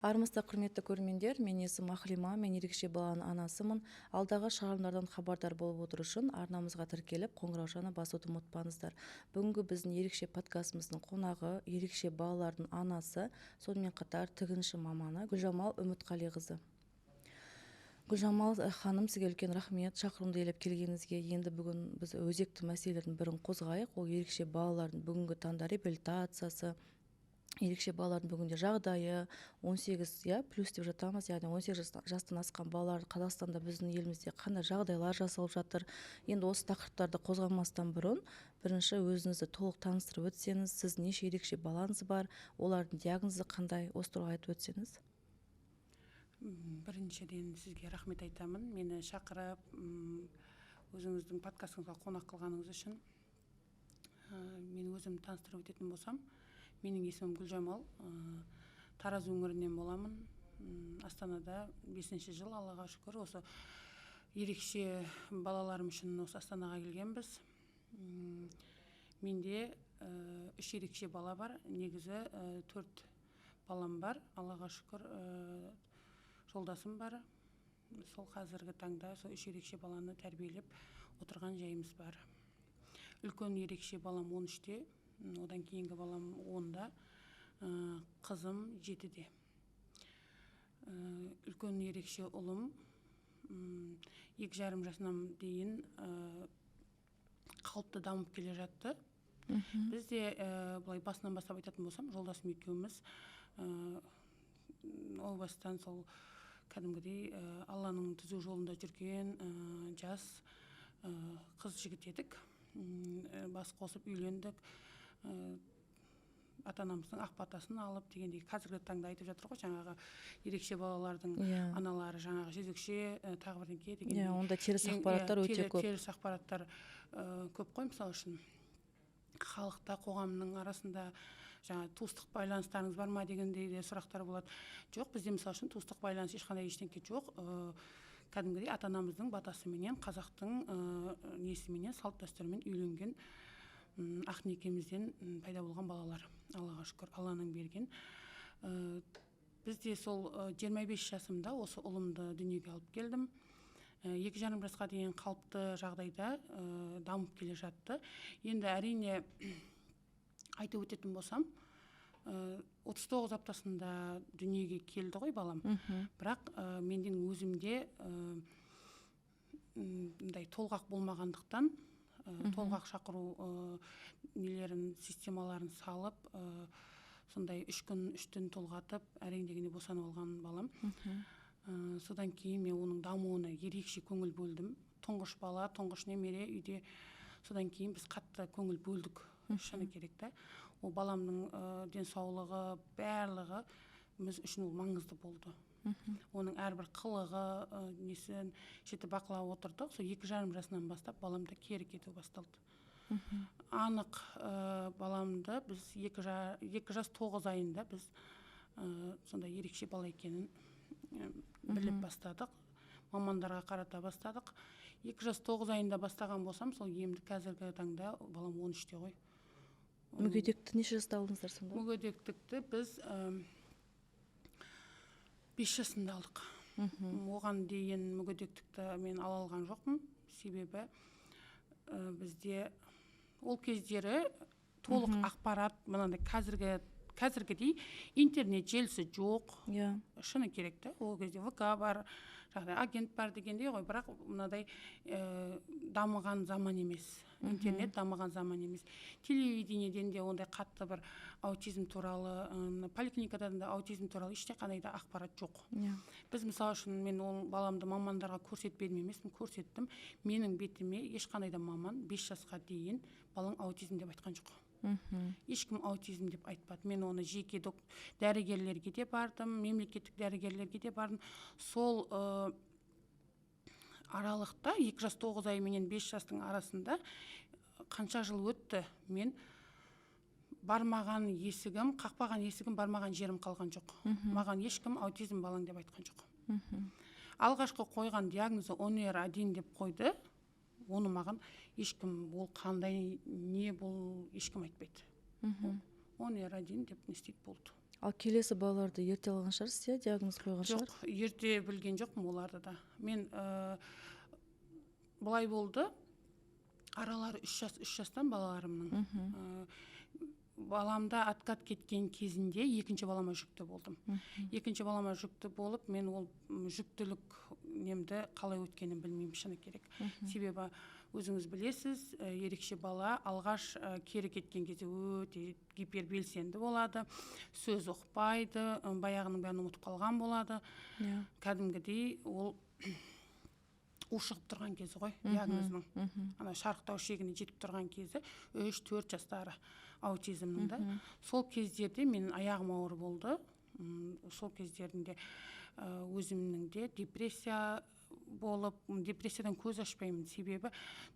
Армысыздар, құрметті көрермендер! Менің есімім Ақлима, мен ерекше баланың анасымын. Алдағы шығарылымдардан хабардар болып отыру үшін арнамызға тіркеліп, қоңыраушаны басуды ұмытпаңыздар. Бүгінгі біздің ерекше подкастымыздың қонағы – ерекше балалардың анасы, сонымен қатар тігінші маманы Гүлжамал Үмітқалиқызы. Гүлжамал ханым, сізге үлкен рахмет шақыруымды елеп келгеніңізге. Енді бүгін біз өзекті мәселелердің бірін қозғайық. Ол – ерекше балалардың бүгінгі таңда реабилитациясы, ерекше балалардың бүгінде жағдайы. 18, иә, плюс деп жатамыз, яғни 18 жастан асқан балалар Қазақстанда, біздің елімізде қандай жағдайлар жасалып жатыр? Енді осы тақырыптарды қозғамастан бұрын бірінші өзіңізді толық таныстырып өтсеңіз. Сіз неше ерекше балаңыз бар, олардың диагнозы қандай, осы туралы айтып өтсеңіз. Біріншіден, сізге рахмет айтамын мені шақырып, өзіңіздің подкастыңызға қонақ қылғаныңыз үшін. Мен өзімді таныстырып өтетін болсам, менің есімім Гүлжамал, Тараз өңірінен боламын. Астанада бесінші жыл, Аллаға шүкір, осы ерекше балаларым үшін осы Астанаға келгенбіз. Менде үш ерекше бала бар, негізі төрт балам бар, Аллаға шүкір, жолдасым бар. Сол қазіргі таңда сол үш ерекше баланы тәрбиелеп отырған жайымыз бар. Үлкен ерекше балам 13-те, одан кейінгі балам 10-да, қызым 7-де. Үлкен ерекше ұлым 2,5 жасынан дейін қалыпты дамып келе жатты. Бізде былай басынан бастап айтатын болсам, жолдасым екеуміз о бастан сол кәдімгідей Алланың түзу жолында жүрген жас қыз жігіт едік. Бас қосып үйлендік, ата анамыздың ақ батасын алып дегендей. Қазіргі таңда айтып жатыр ғой, жаңағы ерекше балалардың аналары жаңағы жезөкше, тағы бірдеңке дегендей. Иә, онда теріс ақпараттар өте көп. Теріс ақпараттар көп қой. Мысалы үшін, халықта, қоғамның арасында жаңа туыстық байланыстарыңыз бар ма дегендей де сұрақтар болады. Жоқ, бізде, мысалы үшін, туыстық байланыс ешқандай, ештеңке жоқ. Кәдімгідей ата анамыздың батасыменен, қазақтың несіменен, салт дәстүрімен үйленген, ақ некемізден пайда болған балалар, Аллаға шүкір, Алланың берген. Бізде сол 25 жасымда осы ұлымды дүниеге алып келдім. 2,5 жасқа дейін қалыпты жағдайда дамып келе жатты. Енді, әрине, айтып өтетін болсам, 39 аптасында дүниеге келді ғой балам. Бірақ менден өзімде мындай толғақ болмағандықтан, толғақ шақыру нелерін, системаларын салып, сондай 3 күн 3 түн толғатып, әрең дегенде босанып алған балам. Содан кейін мен оның дамуына ерекше көңіл бөлдім. Тұңғыш бала, тұңғыш немере үйде. Содан кейін біз қатты көңіл бөлдік, шыны керек та. Ол баламның денсаулығы, барлығы біз үшін ол маңызды болды. Оның әрбір қылығы, несін жіті бақылап отырдық. Сол 2,5 жасынан бастап баламда кері кету басталды. Анық, баламды біз 2 жас 9 айында біз сондай ерекше бала екенін біліп бастадық, мамандарға қарата бастадық. 2 жас 9 айында бастаған болсам сол емді, қазіргі таңда балам 13-те ғой. Мүгедекті неше жаста алдыңыздар сонда? Мүгедектікті біз 5 жасында алдық. Оған дейін мүгедектікті мен ала алған жоқпын, себебі бізде ол кездері толық ақпарат мынандай қазіргідей интернет желісі жоқ. Шыны керек та, ол кезде ВК бар, жаңағыдай агент бар дегендей ғой, бірақ мынадай дамыған заман емес, интернет дамыған заман емес. Телевидениеден де ондай қатты бір аутизм туралы, мына поликлиникадан да аутизм туралы ешқандай да ақпарат жоқ. Біз, мысалы үшін, мен ол баламды мамандарға көрсетпедім емеспін, көрсеттім. Менің бетіме ешқандай да маман 5 жасқа дейін балаң аутизм деп айтқан жоқ. Ешкім аутизм деп айтпады. Мен оны жеке дәрігерлерге де бардым, мемлекеттік дәрігерлерге де бардым. Сол аралықта, 2 жас 9 ай менен 5 жастың арасында қанша жыл өтті, мен бармаған есігім, қақпаған есігім, бармаған жерім қалған жоқ. Маған ешкім аутизм балаң деп айтқан жоқ. Алғашқы қойған диагнозы ОНР 1 деп қойды. Оны маған ешкім, ол қандай не, бұл ешкім айтпайды. ОНР 1 деп не істейді, болды. Ал келесі балаларды ерте алған шығарсыз, иә, диагноз қойған шығар? Жоқ, ерте білген жоқпын оларды да. Мен былай болды, аралары 3 жас, 3 жастан балаларымның. Баламда откат кеткен кезінде екінші балама жүкті болдым. Екінші балама жүкті болып, мен ол жүктілік немді қалай өткенін білмеймін, шыны керек. Себебі өзіңіз білесіз, ерекше бала алғаш кері кеткен кезде өте гипербелсенді болады, сөз ұқпайды, баяғының бәрін ұмытып қалған болады. Кәдімгідей ол ушығып тұрған кезі ғой диагнозының, ана шарықтау шегіне жетіп тұрған кезі, 3-4 жастары аутизмнің да. Сол кездерде менің аяғым ауыр болды. Сол кездерінде өзімнің де депрессия болып, депрессиядан көз ашпаймын. Себебі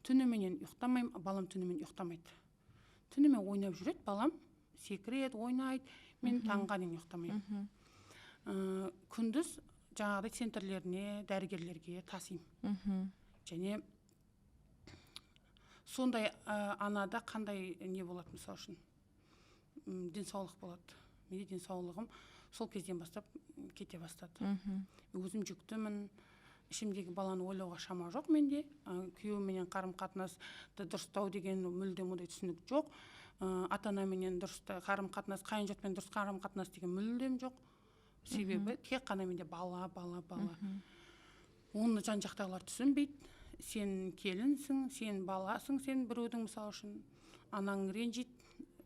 түніменен ұйықтамаймын, балам түнімен ұйықтамайды, түнімен ойнап жүреді балам, секіреді, ойнайды, мен таңға дейін ұйықтамаймын. Күндіз жаңағыдай центрлеріне, дәрігерлерге тасимын. Және сондай анада қандай не болады, мысалы үшін, денсаулық болады? Менде денсаулығым сол кезден бастап кете бастады. Өзім жүктімін, ішімдегі баланы ойлауға шама жоқ менде. Күйеуімменен қарым қатынасты дұрыстау деген мүлдем ондай түсінік жоқ. Ата анаменен дұрыс қарым қатынас, қайын жұртпен дұрыс қарым қатынас деген мүлдем жоқ. Себебі тек қана менде бала, бала, бала. Оны жан жақтағылар түсінбейді: сен келінсің, сен баласың, сен біреудің, мысалы үшін, анаң ренжиді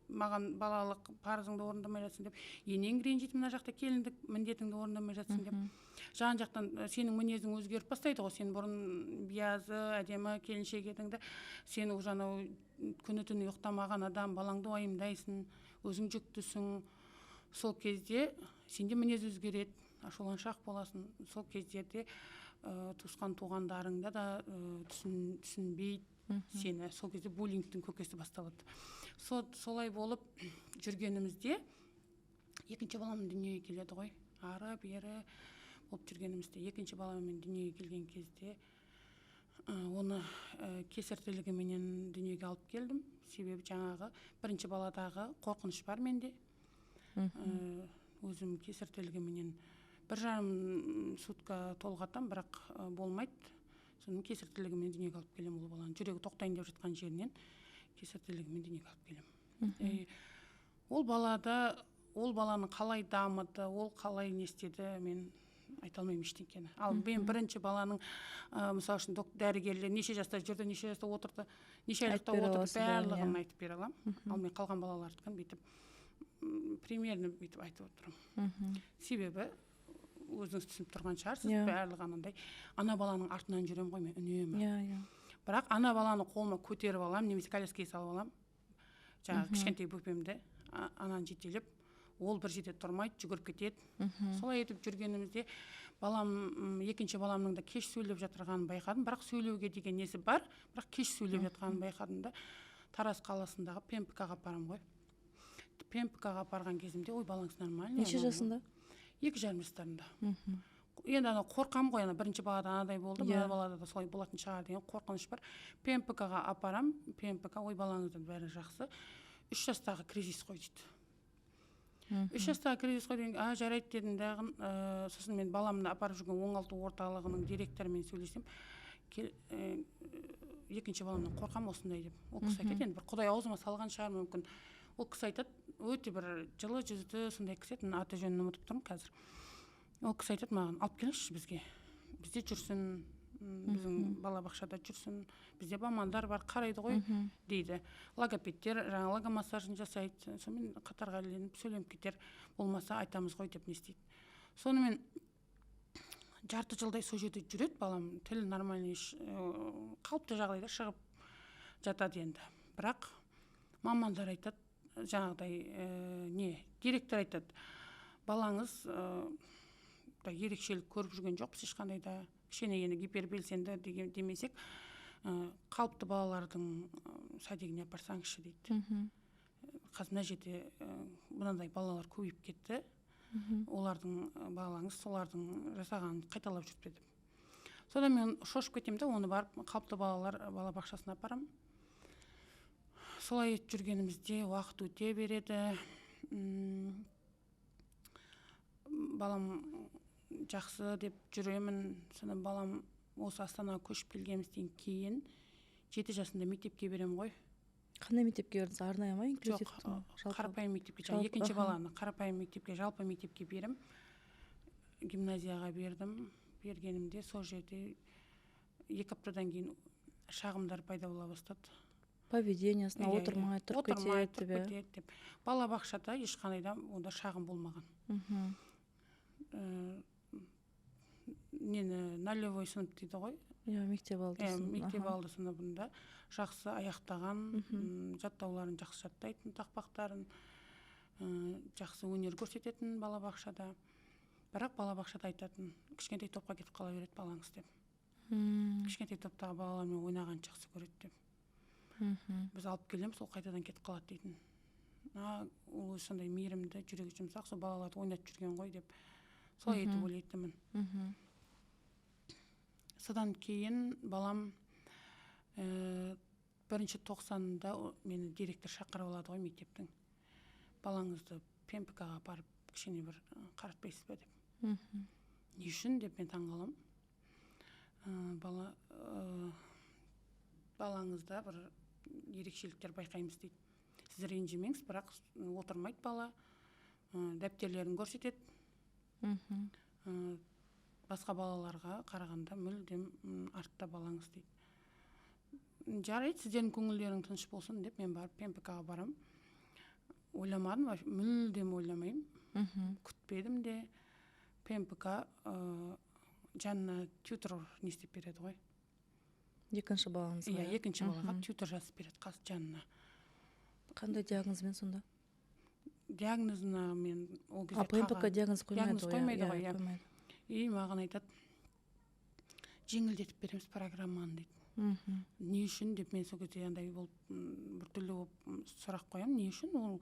маған, балалық парызыңды орындамай жатсың деп, енең ренжиді, мына жақта келіндік міндетіңді орындамай жатсың деп. Жан жақтан сенің мінезің өзгеріп бастайды ғой. Сен бұрын биязы, әдемі келіншек едің де, сен уже анау күні түні ұйықтамаған адам, балаңды уайымдайсың, өзің жүктісің. Сол кезде сенде мінез өзгереді, ашуланшақ боласың. Сол кездерде туысқан туғандарыңда да түсінбейді сені. Сол кезде буллингтің көкесі басталады. Солай болып жүргенімізде екінші балам дүниеге келеді ғой. Ары бері болып жүргенімізде екінші баламмен дүниеге келген кезде оны кесар тілігіменен дүниеге алып келдім. Себебі жаңағы бірінші баладағы қорқыныш бар менде. Өзім кесар тілігіменен 1,5 сутка толғатам, бірақ болмайды. Соның кесар тілігімен дүниеге алып келемін ол баланы. Жүрегі тоқтайын деп жатқан жерінен кесар тілігімен дүниеге алып келемін. Ол балада, ол баланың қалай дамыды, ол қалай не істеді, мен айта алмаймын ештеңкені. Ал мен бірінші баланың мысалы үшін, дәрігерлер неше жаста жүрді, неше жаста отырды, неше айлықта Айтып бере отырды, аласың бәрін, барлығын иә. айтып бере аламын. Ал мен қалған балалардікін бүйтіп примерно бүйтіп айтып отырамын. Себебі өзіңіз түсініп тұрған шығарсыз, барлығы анандай ана баланың артынан жүремін ғой мен үнемі. иә иә Бірақ ана баланы қолыма көтеріп аламын немесе коляскаға салып аламын, жаңағы кішкентай бөпемді, ананы жетелеп, ол бір жерде тұрмайды, жүгіріп кетеді. Солай етіп жүргенімізде балам, екінші баламның да кеш сөйлеп жатырғанын байқадым. Бірақ сөйлеуге деген несі бар, бірақ кеш сөйлеп жатқанын байқадым да, Тараз қаласындағы ПМПК ға апарамын ғой. ПМПК ға апарған кезімде: «Ой, балаңыз нормальный», Неше анау мынау. жасында? 2,5 жастарында. Енді ана қорқамын ғой, ана бірінші балада анадай болды, мына балада да солай болатын шығар деген қорқыныш бар. ПМПК ға апарам. ПМПК: «Ой, балаңыздың бәрі жақсы, 3 жастағы кризис қой», — дейді. 3 жастағы кризис қой деген, а, жарайды дедім дағы. Сосын мен баламды апарып жүрген оңалту орталығының директорымен сөйлесем, екінші баламнан қорқамын осындай деп. Ол кісі айтады, енді бір құдай аузыма салған шығар мүмкін, ол кісі айтады, өте бір жылы жүзді сондай кісі еді, аты жөнін ұмытып тұрмын қазір. Ол кісі айтады маған: «Алып келіңізші бізге, бізде жүрсін, біздің балабақшада жүрсін, бізде мамандар бар, қарайды ғой», — дейді. Логопедтер жаңағы логомассажын жасайды, сонымен қатарға ілініп сөйленіп кетер, болмаса айтамыз ғой деп не істейді. Сонымен жарты жылдай сол жерде жүреді балам, тілі нормальный, қалыпты жағдайда шығып жатады енді. Бірақ мамандар айтады, жаңағыдай не, директор айтады: «Балаңыз да ерекшелік көріп жүрген жоқпыз ешқандай да, кішкене енді гипербелсенді деген демесек, қалыпты балалардың садигіне апарсаңызшы», — дейді. «Қазір мына жерде мынандай балалар көбейіп кетті, олардың балаңыз солардың жасағанын қайталап жүрді», — деп. Содан мен шошып кетемін да, оны барып қалыпты балалар балабақшасына апарамын. Солай жүргенімізде уақыт өте береді. Балам жақсы деп жүремін. Содан балам осы Астанаға көшіп келгенімізден кейін 7 жасында мектепке беремін ғой. Қандай мектепке бердіңіз? Арнайы ма, инклюзивті ма? Жоқ, қарапайым мектепке. Жаңа екінші баланы қарапайым мектепке, жалпы мектепке берем. Гимназияға бердім. Бергенімде сол жерде 2 аптадан кейін шағымдар пайда бола бастады. Поведениесіне, отырмай, тұрып кетеді деп. Деп. Балабақшада ешқандай да онда шағым болмаған. Нені, нулевой сынып дейді ғой. Иә, мектеп алды сынып. Мектеп алды сыныбында жақсы аяқтаған, жаттауларын жақсы жаттайтын, тақпақтарын, жақсы өнер көрсететін балабақшада. Бірақ балабақшада айтатын, кішкентай топқа кетіп қала береді балаңыз деп. Кішкентай топтағы балалармен ойнағанды жақсы көреді деп. Біз алып келеміз, ол қайтадан кетіп қалады дейтін. Ол өзі сондай мейірімді, жүрегі жұмсақ, сол балаларды ойнатып жүрген ғой деп солай етіп ойлайтынмын. Содан кейін балам бірінші 90-да мені директор шақырып алады ғой мектептің. Балаңызды ПМПК-ға апарып кішкене бір қаратпайсыз ба деп. Не үшін деп мен таңғаламын. Балаңызда бір ерекшеліктер байқаймыз дейді. Сіз ренжімеңіз, бірақ отырмайды бала, дәптерлерін көрсетеді. Басқа балаларға қарағанда мүлдем артта балаңыз дейді. Жарайды, сіздердің көңілдерің тыныш болсын деп мен барып ПМПК-ға барам. Ойламадым, мүлдем ойламаймын. Күтпедім де. ПМПК жанына тьютор не істеп береді ғой. Екінші балаңызға? Иә, екінші балаға тьютор жазып береді қас жанына. Қандай диагнозбен сонда? Диагнозына мен ол кезде ПМПК диагноз қоймайды ғой, иә. И маған айтады, жеңілдетіп береміз программаны дейді. Не үшін деп мен сол кезде андай болып, біртүрлі болып сұрақ қоямын. Не үшін? Ол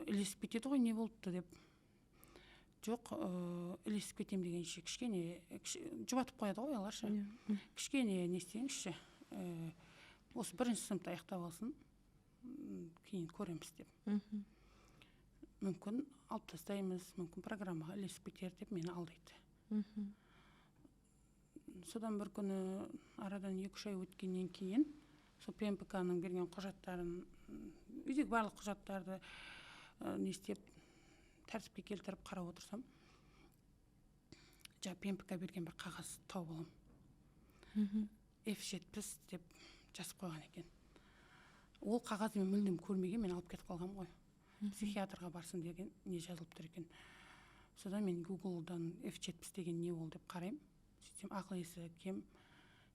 ілесіп кетеді ғой, не болыпты деп. Жоқ, ілесіп кетем дегенше кішкене жұбатып қояды ғой олар ше. Кішкене не істеңізші, осы бірінші сыныпты аяқтап алсын, кейін көреміз деп. Мүмкін алып тастаймыз, мүмкін программаға ілесіп кетер деп мені алдайды. Содан бір күні арадан 2-3 ай өткеннен кейін сол ПМПК-ның берген құжаттарын, үйдегі барлық құжаттарды не істеп, тәртіпке келтіріп қарап отырсам, жаңа ПМПК берген бір қағаз тауып аламын. F70 деп жазып қойған екен. Ол қағазды мен мүлдем көрмеген, мен алып кетіп қалғам ғой. Психиатрға барсын деген не жазылып тұр екен. Содан мен Гуглдан F70 деген не ол деп қараймын. Сөйтсем ақыл есі кем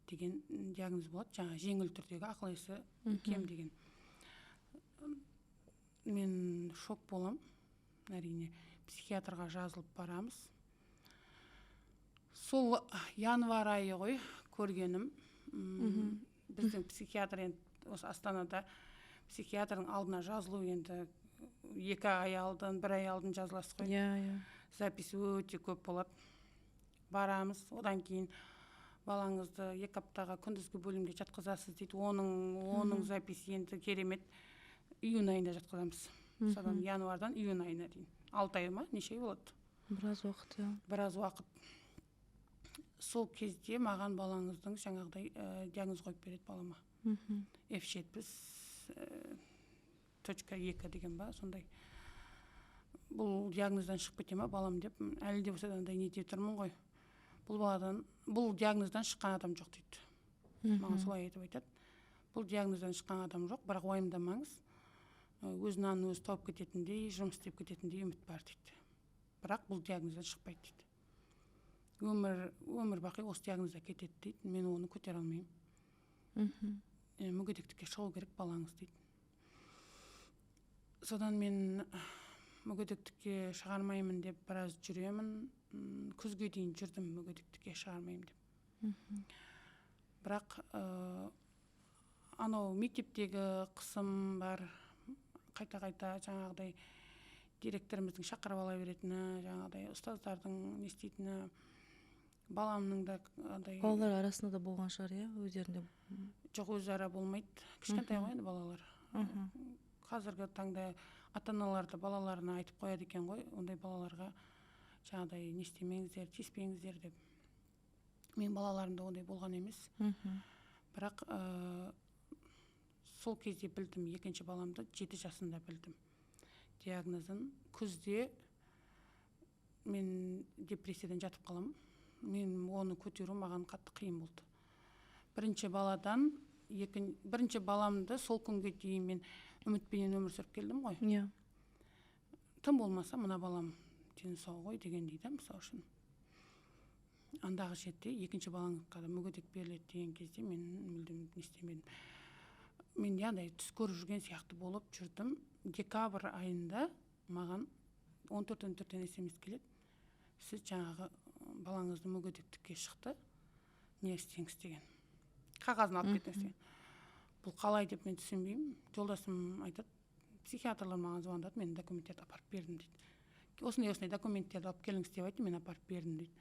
деген диагноз болады. Жаңа жеңіл түрдегі ақыл есі кем деген. Мен шок болам. Әрине, психиатрға жазылып барамыз. Сол январь айы ғой көргенім. Біздің психиатр енді осы Астанада психиатрдың алдына жазылу енді 2 ай алдын, 1 ай алдын жазыласыз ғой. Иә, иә. Запись өте көп болады. Барамыз, одан кейін балаңызды 2 аптаға күндізгі бөлімге жатқызасыз дейді. Оның записі енді керемет. Июнь айында жатқызамыз. Содан январдан июнь айына дейін. 6 ай ма, неше ай болады? Біраз уақыт, иә. Біраз уақыт. Сол кезде маған балаңыздың жаңағыдай диагноз қойып береді балама. F70 .2 деген ба, сондай. Бұл диагноздан шығып кете ма балам деп, әлі де болса да андай неде тұрмын ғой. Бұл баладан, бұл диагноздан шыққан адам жоқ дейді. Маған солай айтып айтады. Бұл диагноздан шыққан адам жоқ, бірақ уайымдамаңыз. Өз нанын өзі тауып кететіндей, жұмыс істеп кететіндей үміт бар дейді. Бірақ бұл диагноздан шықпайды дейді. Өмір бақи осы диагнозда кетеді дейді. Мен оны көтере алмаймын. Мүгедектікке шығу керек балаңыз дейді. Содан мен мүгедектікке шығармаймын деп біраз жүремін. Күзге дейін жүрдім мүгедектікке шығармаймын деп. Бірақ анау мектептегі қысым бар, қайта-қайта жаңағыдай директорымыздың шақырып ала беретіні, жаңағыдай ұстаздардың не істейтіні, баламның да андай. Балалар арасында да болған шығар, иә, өздерінде? Жоқ, өзара болмайды. Кішкентай ғой енді балалар. Қазіргі таңда ата-аналар да балаларына айтып қояды екен ғой, ондай балаларға Жаңағыдай не істемеңіздер, тиіспеңіздер деп. Мен балаларымда ондай болған емес. Бірақ сол кезде білдім, екінші баламды 7 жасында білдім диагнозын. Күзде мен депрессиядан жатып қаламын. Мен оны көтеру маған қатты қиын болды. Бірінші баладан бірінші баламды сол күнге дейін мен үмітпенен өмір сүріп келдім ғой. Иә. Тым болмаса мына балам дені сау ғой дегендей да, мысалы үшін. Андағы жерде екінші балаңызға да мүгедек беріледі деген кезде мен мүлдем не істемедім. Мен андай түс көріп жүрген сияқты болып жүрдім. Декабрь айында маған 14.14-тен смс келеді. Сіз жаңағы балаңыздың мүгедектікке шықты, не істеңіз деген. Қағазын алып кетіңіз деген. Бұл қалай деп мен түсінбеймін. Жолдасым айтады, психиатрлар маған звондады, мен документтерді апарып бердім дейді. Осындай осындай документтерді алып келіңіз деп айтты, мен апарып бердім дейді.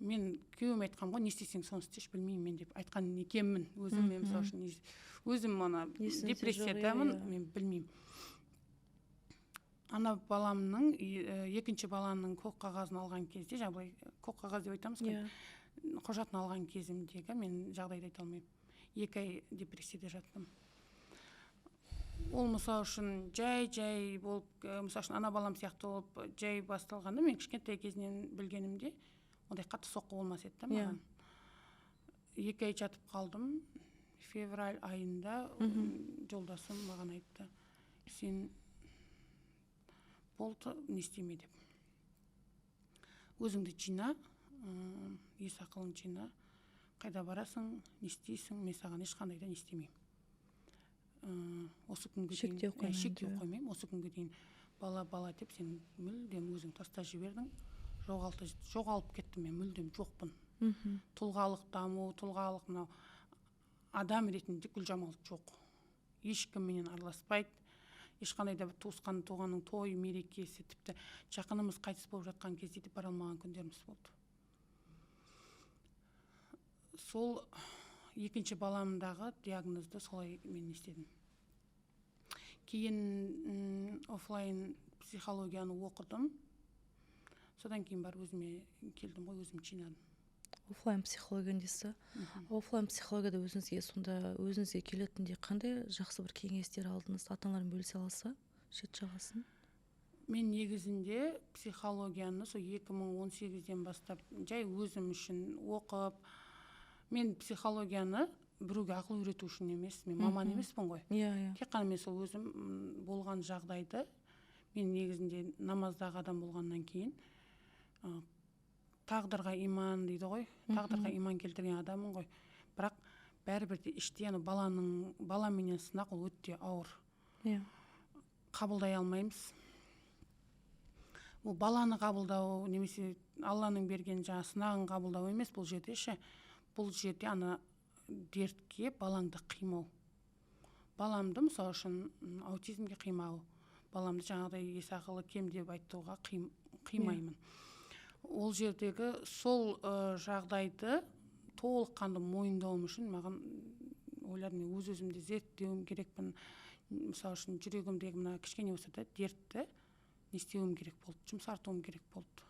Мен күйеуіме айтқанмын ғой, не істесең соны істеші, білмеймін мен деп айтқан екенмін. Өзім мен мысалы үшін өзім ана депрессиядамын, мен білмеймін. Ана баламның, екінші баланың көк қағазын алған кезде, жаңа былай көк қағаз деп айтамыз ғой, құжатын алған кезімдегі мен жағдайды айта алмаймын. 2 ай депрессияда жаттым. Ол мысалы үшін жай-жай болып, мысалы үшін ана балам сияқты болып жай басталғанда, мен кішкентай кезінен білгенімде ондай қатты соққы болмас еді да маған. 2 ай жатып қалдым. Февраль айында жолдасым маған айтты, сен болды, не істеме деп. Өзіңді жина, ес ақылын жина, қайда барасың, не істейсің, мен саған ешқандай да не істемеймін. Осы күнге дейін шектеу қоймаймын, осы күнге дейін бала-бала деп сен мүлдем өзің тастап жібердің, жоғалып кеттім мен, мүлдем жоқпын. Тұлғалық даму, тұлғалық мынау адам ретінде Гүлжамал жоқ. Ешкімменен араласпайды, ешқандай да бір туысқан туғанның тойы, мерекесі, тіпті жақынымыз қайтыс болып жатқан кезде де бара алмаған күндеріміз болды. Сол екінші баламдағы диагнозды солай мен істедім. Кейін офлайн психологияны оқыдым. Содан кейін барып өзіме келдім ғой, өзім жинадым. Офлайн психология дейсіз. Офлайн психологияда өзіңізге сонда өзіңізге келетіндей қандай жақсы бір кеңестер алдыңыз? Ата-аналармен бөлісе алса, шет жағасын. Мен негізінде психологияны сол 2018-ден бастап жай өзім үшін оқып, мен психологияны біреуге ақыл үйрету үшін емес, мен маман емеспін ғой. Иә. Тек қана мен сол өзім болған жағдайды, мен негізінде намаздағы адам болғаннан кейін тағдырға иман дейді ғой, тағдырға иман келтірген адаммын ғой. Бірақ бәрібір де іште ана баланың, баламенен сынақ ол өте ауыр. Иә. Қабылдай алмаймыз. Ол баланы қабылдау немесе Алланың берген жаңа сынағын қабылдау емес бұл жерде ше. Бұл жерде ана дертке балаңды қимау. Баламды мысалы үшін аутизмге қимау, баламды жаңағыдай ес ақылы кем деп айтуға қимаймын. Ол жердегі сол жағдайды толыққанды мойындауым үшін маған ойладым, мен өз-өзімді зерттеуім керекпін. Мысалы үшін жүрегімдегі мына кішкене болса да дертті не істеуім керек болды, жұмсартуым керек болды,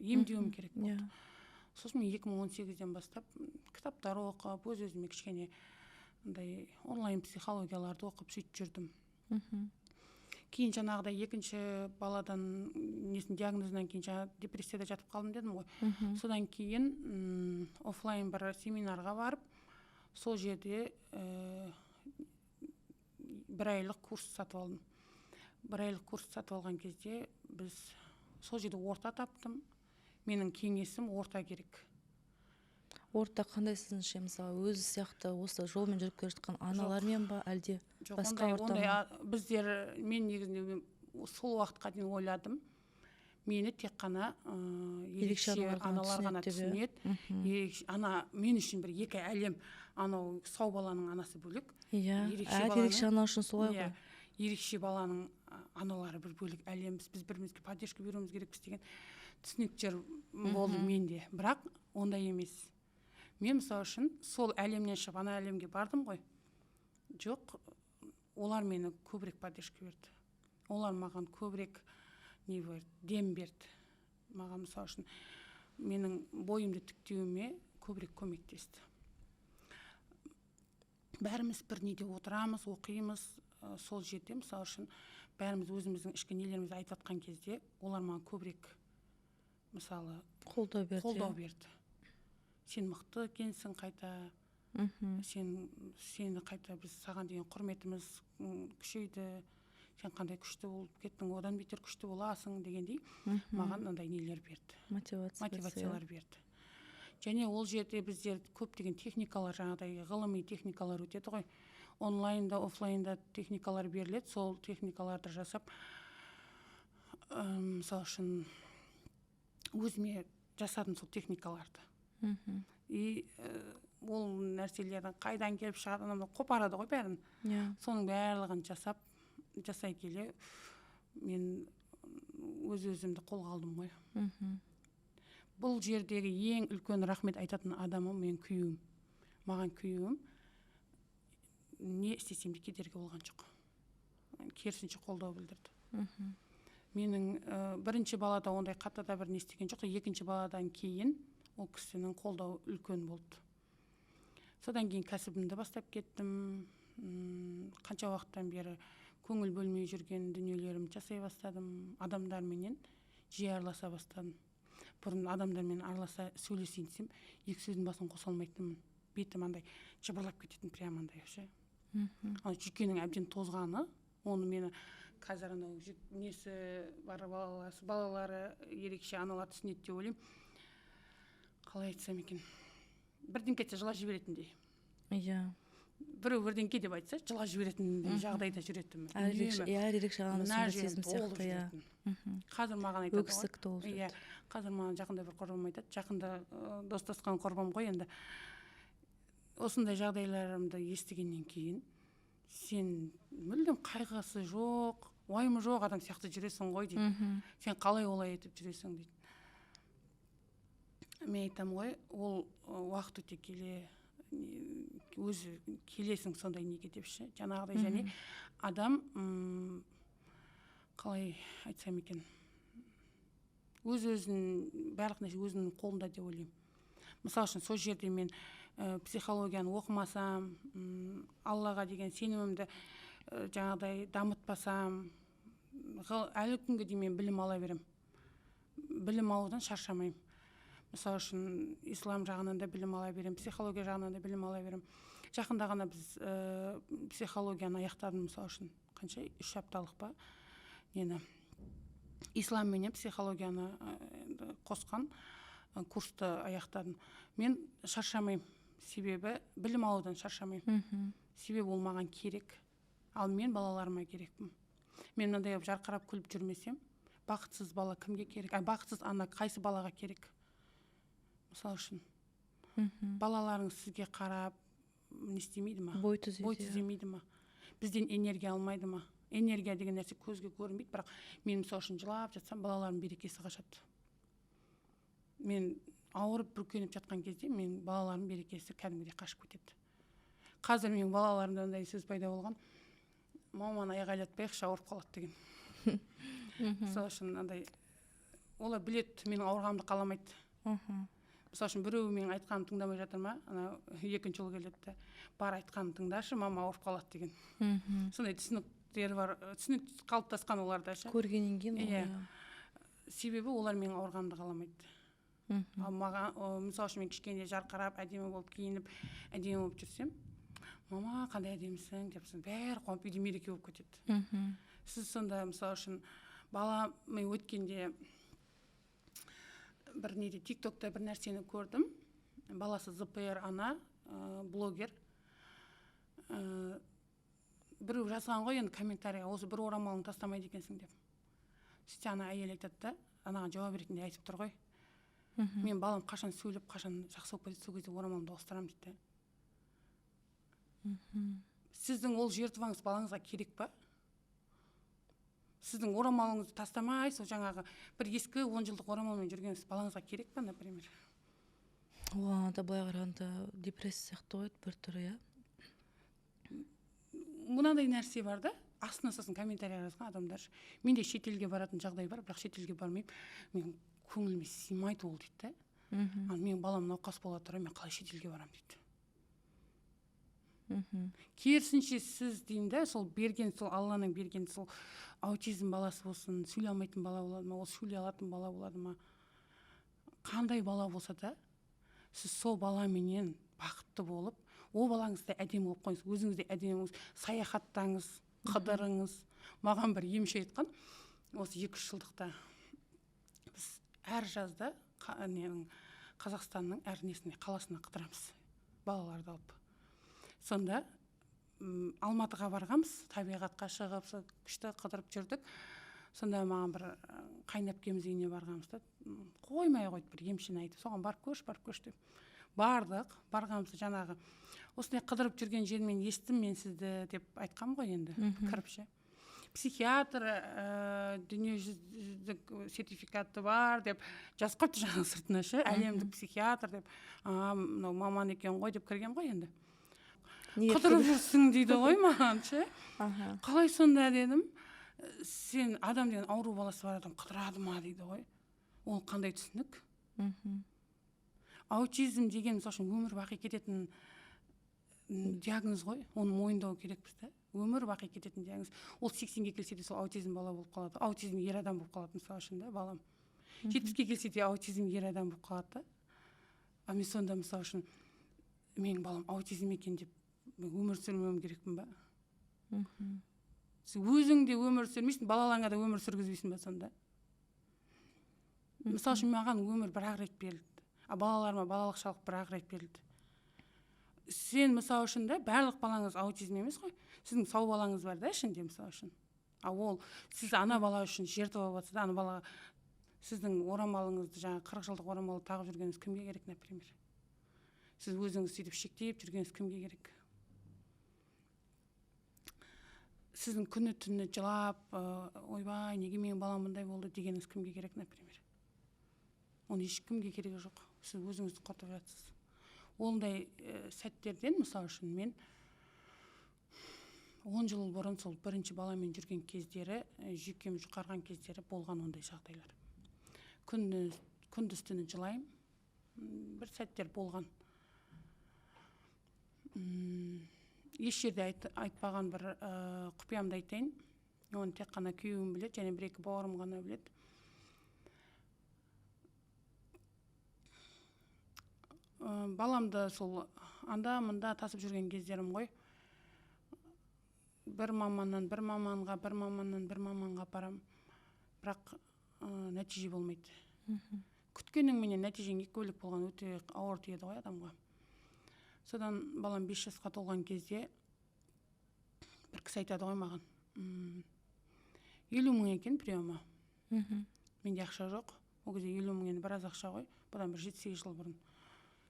емдеуім керек болды. Сосын мен 2018-ден бастап кітаптар оқып, өз-өзіме кішкене андай онлайн психологияларды оқып сөйтіп жүрдім. Кейін жаңағыдай екінші баладан несін диагнозынан кейін жаңа депрессияда жатып қалдым дедім ғой. Содан кейін офлайн бір семинарға барып, сол жерде бір айлық курс сатып алдым. Бір айлық курс сатып алған кезде біз сол жерде орта таптым. Менің кеңесім орта керек. Орта қандай сізіңше, мысалы, өзі сияқты осы жолмен жүріп келе жатқан аналармен ба, әлде басқа орта ма? Біздер, мен негізінде сол уақытқа дейін ойладым, мені тек қана ерекше аналар ғана түсінеді. Ана мен үшін бір екі әлем, анау сау баланың анасы бөлек. Иә, ерекше ана үшін солай ғой. Ерекше баланың аналары бір бөлек әлем, біз бірімізге поддержка беруіміз керекпіз деген түсініктер болды менде. Бірақ ондай емес. Мен мысалы үшін сол әлемнен шығып ана әлемге бардым ғой. Жоқ, олар мені көбірек поддержка берді. Олар маған көбірек не берді, дем берді. Маған, мысалы үшін, менің бойымды тіктеуіме көбірек көмектесті. Бәріміз бір неде отырамыз, оқимыз, сол жерде, мысалы үшін, бәріміз өзіміздің ішкі нелерімізді айтып жатқан кезде олар маған көбірек, мысалы, қолдау берді. Қолдау берді. Сен мықты екенсің қайта, сені қайта біз саған деген құрметіміз күшейді, сен қандай күшті болып кеттің, одан бетер күшті боласың дегендей маған мынандай нелер берді. Мотивация. Мотивациялар берді. Және ол жерде біздер көптеген техникалар, жаңағыдай ғылыми техникалар өтеді ғой, онлайнда, офлайнда техникалар беріледі. Сол техникаларды жасап, мысалы үшін, өзіме жасадым сол техникаларды. И ол нәрселердің қайдан келіп шығады, анау қопарады ғой бәрін. Соның барлығын жасап, жасай келе мен өз өзімді қолға алдым ғой. Бұл жердегі ең үлкен рахмет айтатын адамым менің күйеуім. Маған күйеуім не істесем де кедергі болған жоқ, керісінше қолдау білдірді. Менің бірінші балада ондай қатты да бір не істеген жоқ, екінші баладан кейін ол кісінің қолдауы үлкен болды. Содан кейін кәсібімді бастап кеттім. Қанша уақыттан бері көңіл бөлмей жүрген дүниелерімді жасай бастадым, адамдарменен жиі араласа бастадым. Бұрын адамдармен араласа, сөйлесейін десем, екі сөздің басын қоса алмайтынмын, бетім андай жыбырлап кететін, прямо андай ше. Ана жүйкенің әбден тозғаны. Оны мені қазір анау несі бар, балалары ерекше аналар түсінеді деп ойлаймын. Қалай айтсам екен, бірдеңке айтса, жылап жіберетіндей. Біреу бірдеңке деп айтса, жылап жіберетіндей жағдайда жүретінмін. Әр ерекше, Үнемі. иә, әр ерекше ананың Мына сондай жерім сезім толып сияқты, иә. жүретін. Қазір маған айтады ғой. Өксік толып Иә. жүреді. Қазір маған жақында бір құрбым айтады, жақында достасқан құрбым ғой енді. Осындай жағдайларымды естігеннен кейін: «Сен мүлдем қайғысы жоқ, уайымы жоқ адам сияқты жүресің ғой», — дейді. «Сен қалай олай етіп жүресің?» — дейді. Мен айтамын ғой, ол уақыт өте келе өзі келесің сондай неге деп ше, жаңағыдай. Және адам, қалай айтсам екен, өз өзін, барлық нәрсе өзінің қолында деп ойлаймын. Мысалы үшін, сол жерде мен психологияны оқымасам, Аллаға деген сенімімді жаңағыдай дамытпасам, әлі күнге дейін мен білім ала беремін, білім алудан шаршамаймын. Мысалы үшін, ислам жағынан да білім ала беремін, психология жағынан да білім ала беремін. Жақында ғана біз психологияны аяқтадым, мысалы үшін, қанша, 3 апталық па, нені, ислам менен психологияны енді қосқан курсты аяқтадым. Мен шаршамаймын, себебі білім алудан шаршамаймын. Себебі ол маған керек, ал мен балаларыма керекпін. Мен мынандай болып жарқырап күліп жүрмесем, бақытсыз бала кімге керек, а бақытсыз ана қайсы балаға керек, мысалы үшін? Балаларыңыз сізге қарап не істемейді ма? Бой түзейді. Бой Иә. түземейді ма? Бізден энергия алмайды ма? Энергия деген нәрсе көзге көрінбейді, бірақ мен, мысалы үшін, жылап жатсам, балаларымның берекесі қашады. Мен ауырып, бүркеніп жатқан кезде менің балаларымның берекесі кәдімгідей қашып кетеді. Қазір менің балаларымда мындай сөз пайда болған: «Маманы айғайлатпайықшы, ауырып қалады», — деген. Мысалы үшін, андай олар біледі, менің ауырғанымды қаламайды. Мысалы үшін, біреуі менің айтқанымды тыңдамай жатыр ма, ана екінші ұл келеді да: «Бар, айтқанымды тыңдашы, мама ауырып қалады», — деген. Сондай түсініктері бар, түсінік қалыптасқан оларда ше. Көргеннен кейін ол, Иә. Иә. Себебі олар менің ауырғанымды қаламайды. Ал маған, мысалы үшін, мен кішкене жарқырап, әдемі болып киініп, әдемі болып жүрсем, «Мама, қандай әдемісің» деп, сосын бәрі қуанып, үйде мереке болып кетеді. Сіз сонда, мысалы үшін, бала, мен өткенде бір неде, Тик Токта бір нәрсені көрдім. Баласы ЗПР ана, блогер, біреу жазған ғой енді комментарийға: «Осы бір орамалыңды тастамайды екенсің», — деп. Сөйтсе, ана әйел айтады да, анаған жауап ретінде айтып тұр ғой: «Мен балам қашан сөйлеп, қашан жақсы болып кетеді, сол кезде орамалымды ауыстырамын», — дейді да. Сіздің ол жертваңыз балаңызға керек па? Сіздің орамалыңызды тастамай, сол жаңағы бір ескі 10 жылдық орамалмен жүргеніңіз балаңызға керек па, например? Ол анада былай қарағанда депрессия сияқты ғой бір түрі, иә. Мынандай нәрсе бар да, астына сосын комментарий жазған адамдар: «Менде шетелге баратын жағдай бар, бірақ шетелге бармаймын мен». Көңіліме сыймайды ол дейді да. Ал менің балам науқас бола тұра мен қалай шетелге барамын дейді. Керісінше сіз деймін да, сол берген, сол Алланың берген сол аутизм баласы болсын, сөйлей алмайтын бала болады ма, ол сөйлей алатын бала болады ма, қандай бала болса да, сіз сол баламенен бақытты болып, ол балаңызды әдемі қылып қойыңыз, өзіңіз де әдемі болыңыз, саяхаттаңыз, қыдырыңыз. Маған бір емші айтқан, осы 2-3 жылдықта біз әр жазда Қазақстанның әр несіне, қаласына қыдырамыз, балаларды алып. Сонда Алматыға барғанбыз, табиғатқа шығып, сол күшті қыдырып жүрдік. Сонда маған бір қайынәпкеміз үйіне барғанбыз да, қоймай қойды бір емшіні айтып, соған барып көрші, барып көрші деп. Бардық, барғанбыз, жаңағы осындай қыдырып жүрген жермен естім мен сізді деп айтқам ғой енді, кіріп ше. Психиатр, дүниежүзілік сертификаты бар деп жазып қойыпты жаңағы сыртына ше, әлемдік психиатр деп. Мынау маман екен ғой деп кіргем ғой енді. Қыдырып жүрсің дейді ғой маған ше. Қалай сонда дедім. Сен адам деген ауру баласы бар адам қыдырады ма дейді ғой. Ол қандай түсінік? Аутизм деген мысалы үшін өмір бақи кететін диагноз ғой. Оны мойындау керекпіз да. Өмір бақи кететін диагноз. Ол 80-ге келсе де сол аутизм бала болып қалады. Аутизм ер адам болып қалады мысалы үшін да, балам. 70-ке келсе де аутизм ер адам болып қалады да. А мен сонда мысалы үшін менің балам аутизм екен деп мен өмір сүрмеуім керекпін ба? Сен өзің де өмір сүрмейсің, балаларыңа да өмір сүргізбейсің ба сонда? Мысалы үшін маған өмір бір-ақ рет берілді, а балаларыма балалық шалық бір-ақ рет берілді. Сен мысалы үшін да, барлық балаңыз аутизм емес қой. Сіздің сау балаңыз бар да ішінде мысалы үшін. А ол сіз ана бала үшін жертва болып жатса да, ана балаға сіздің орамалыңызды, жаңа 40 жылдық орамалды тағып жүргеніңіз кімге керек, например? Сіз өзіңіз сөйтіп шектеп жүргеніңіз кімге керек? Сіздің күні түні жылап, ойбай, неге менің балам бұндай болды дегеніңіз кімге керек, например? Оны ешкімге керегі жоқ. Сіз өзіңізді құртып жатсыз. Ондай сәттерден, мысалы үшін, мен 10 жыл бұрын сол бірінші баламен жүрген кездері, жүйкем жұқарған кездері болған ондай жағдайлар. Күндіз түні жылаймын. Бір сәттер болған. Еш жерде айтпаған бір құпиямды айтайын. Оны тек қана күйеуім біледі, және бір-екі бауырым ғана біледі. Баламды сол анда-мында тасып жүрген кездерім ғой. Бір маманнан бір маманға, бір маманнан бір маманға барам. Бірақ нәтиже болмайды. Күткенің менен нәтижең екі бөлек болған өте ауыр тиеді ғой адамға. Содан балам 5 жасқа толған кезде бір кісі айтады ғой маған. 50 мың екен приемы. Менде ақша жоқ. Ол кезде 50 мың енді біраз ақша ғой. Бұдан бір 7-8 жыл бұрын.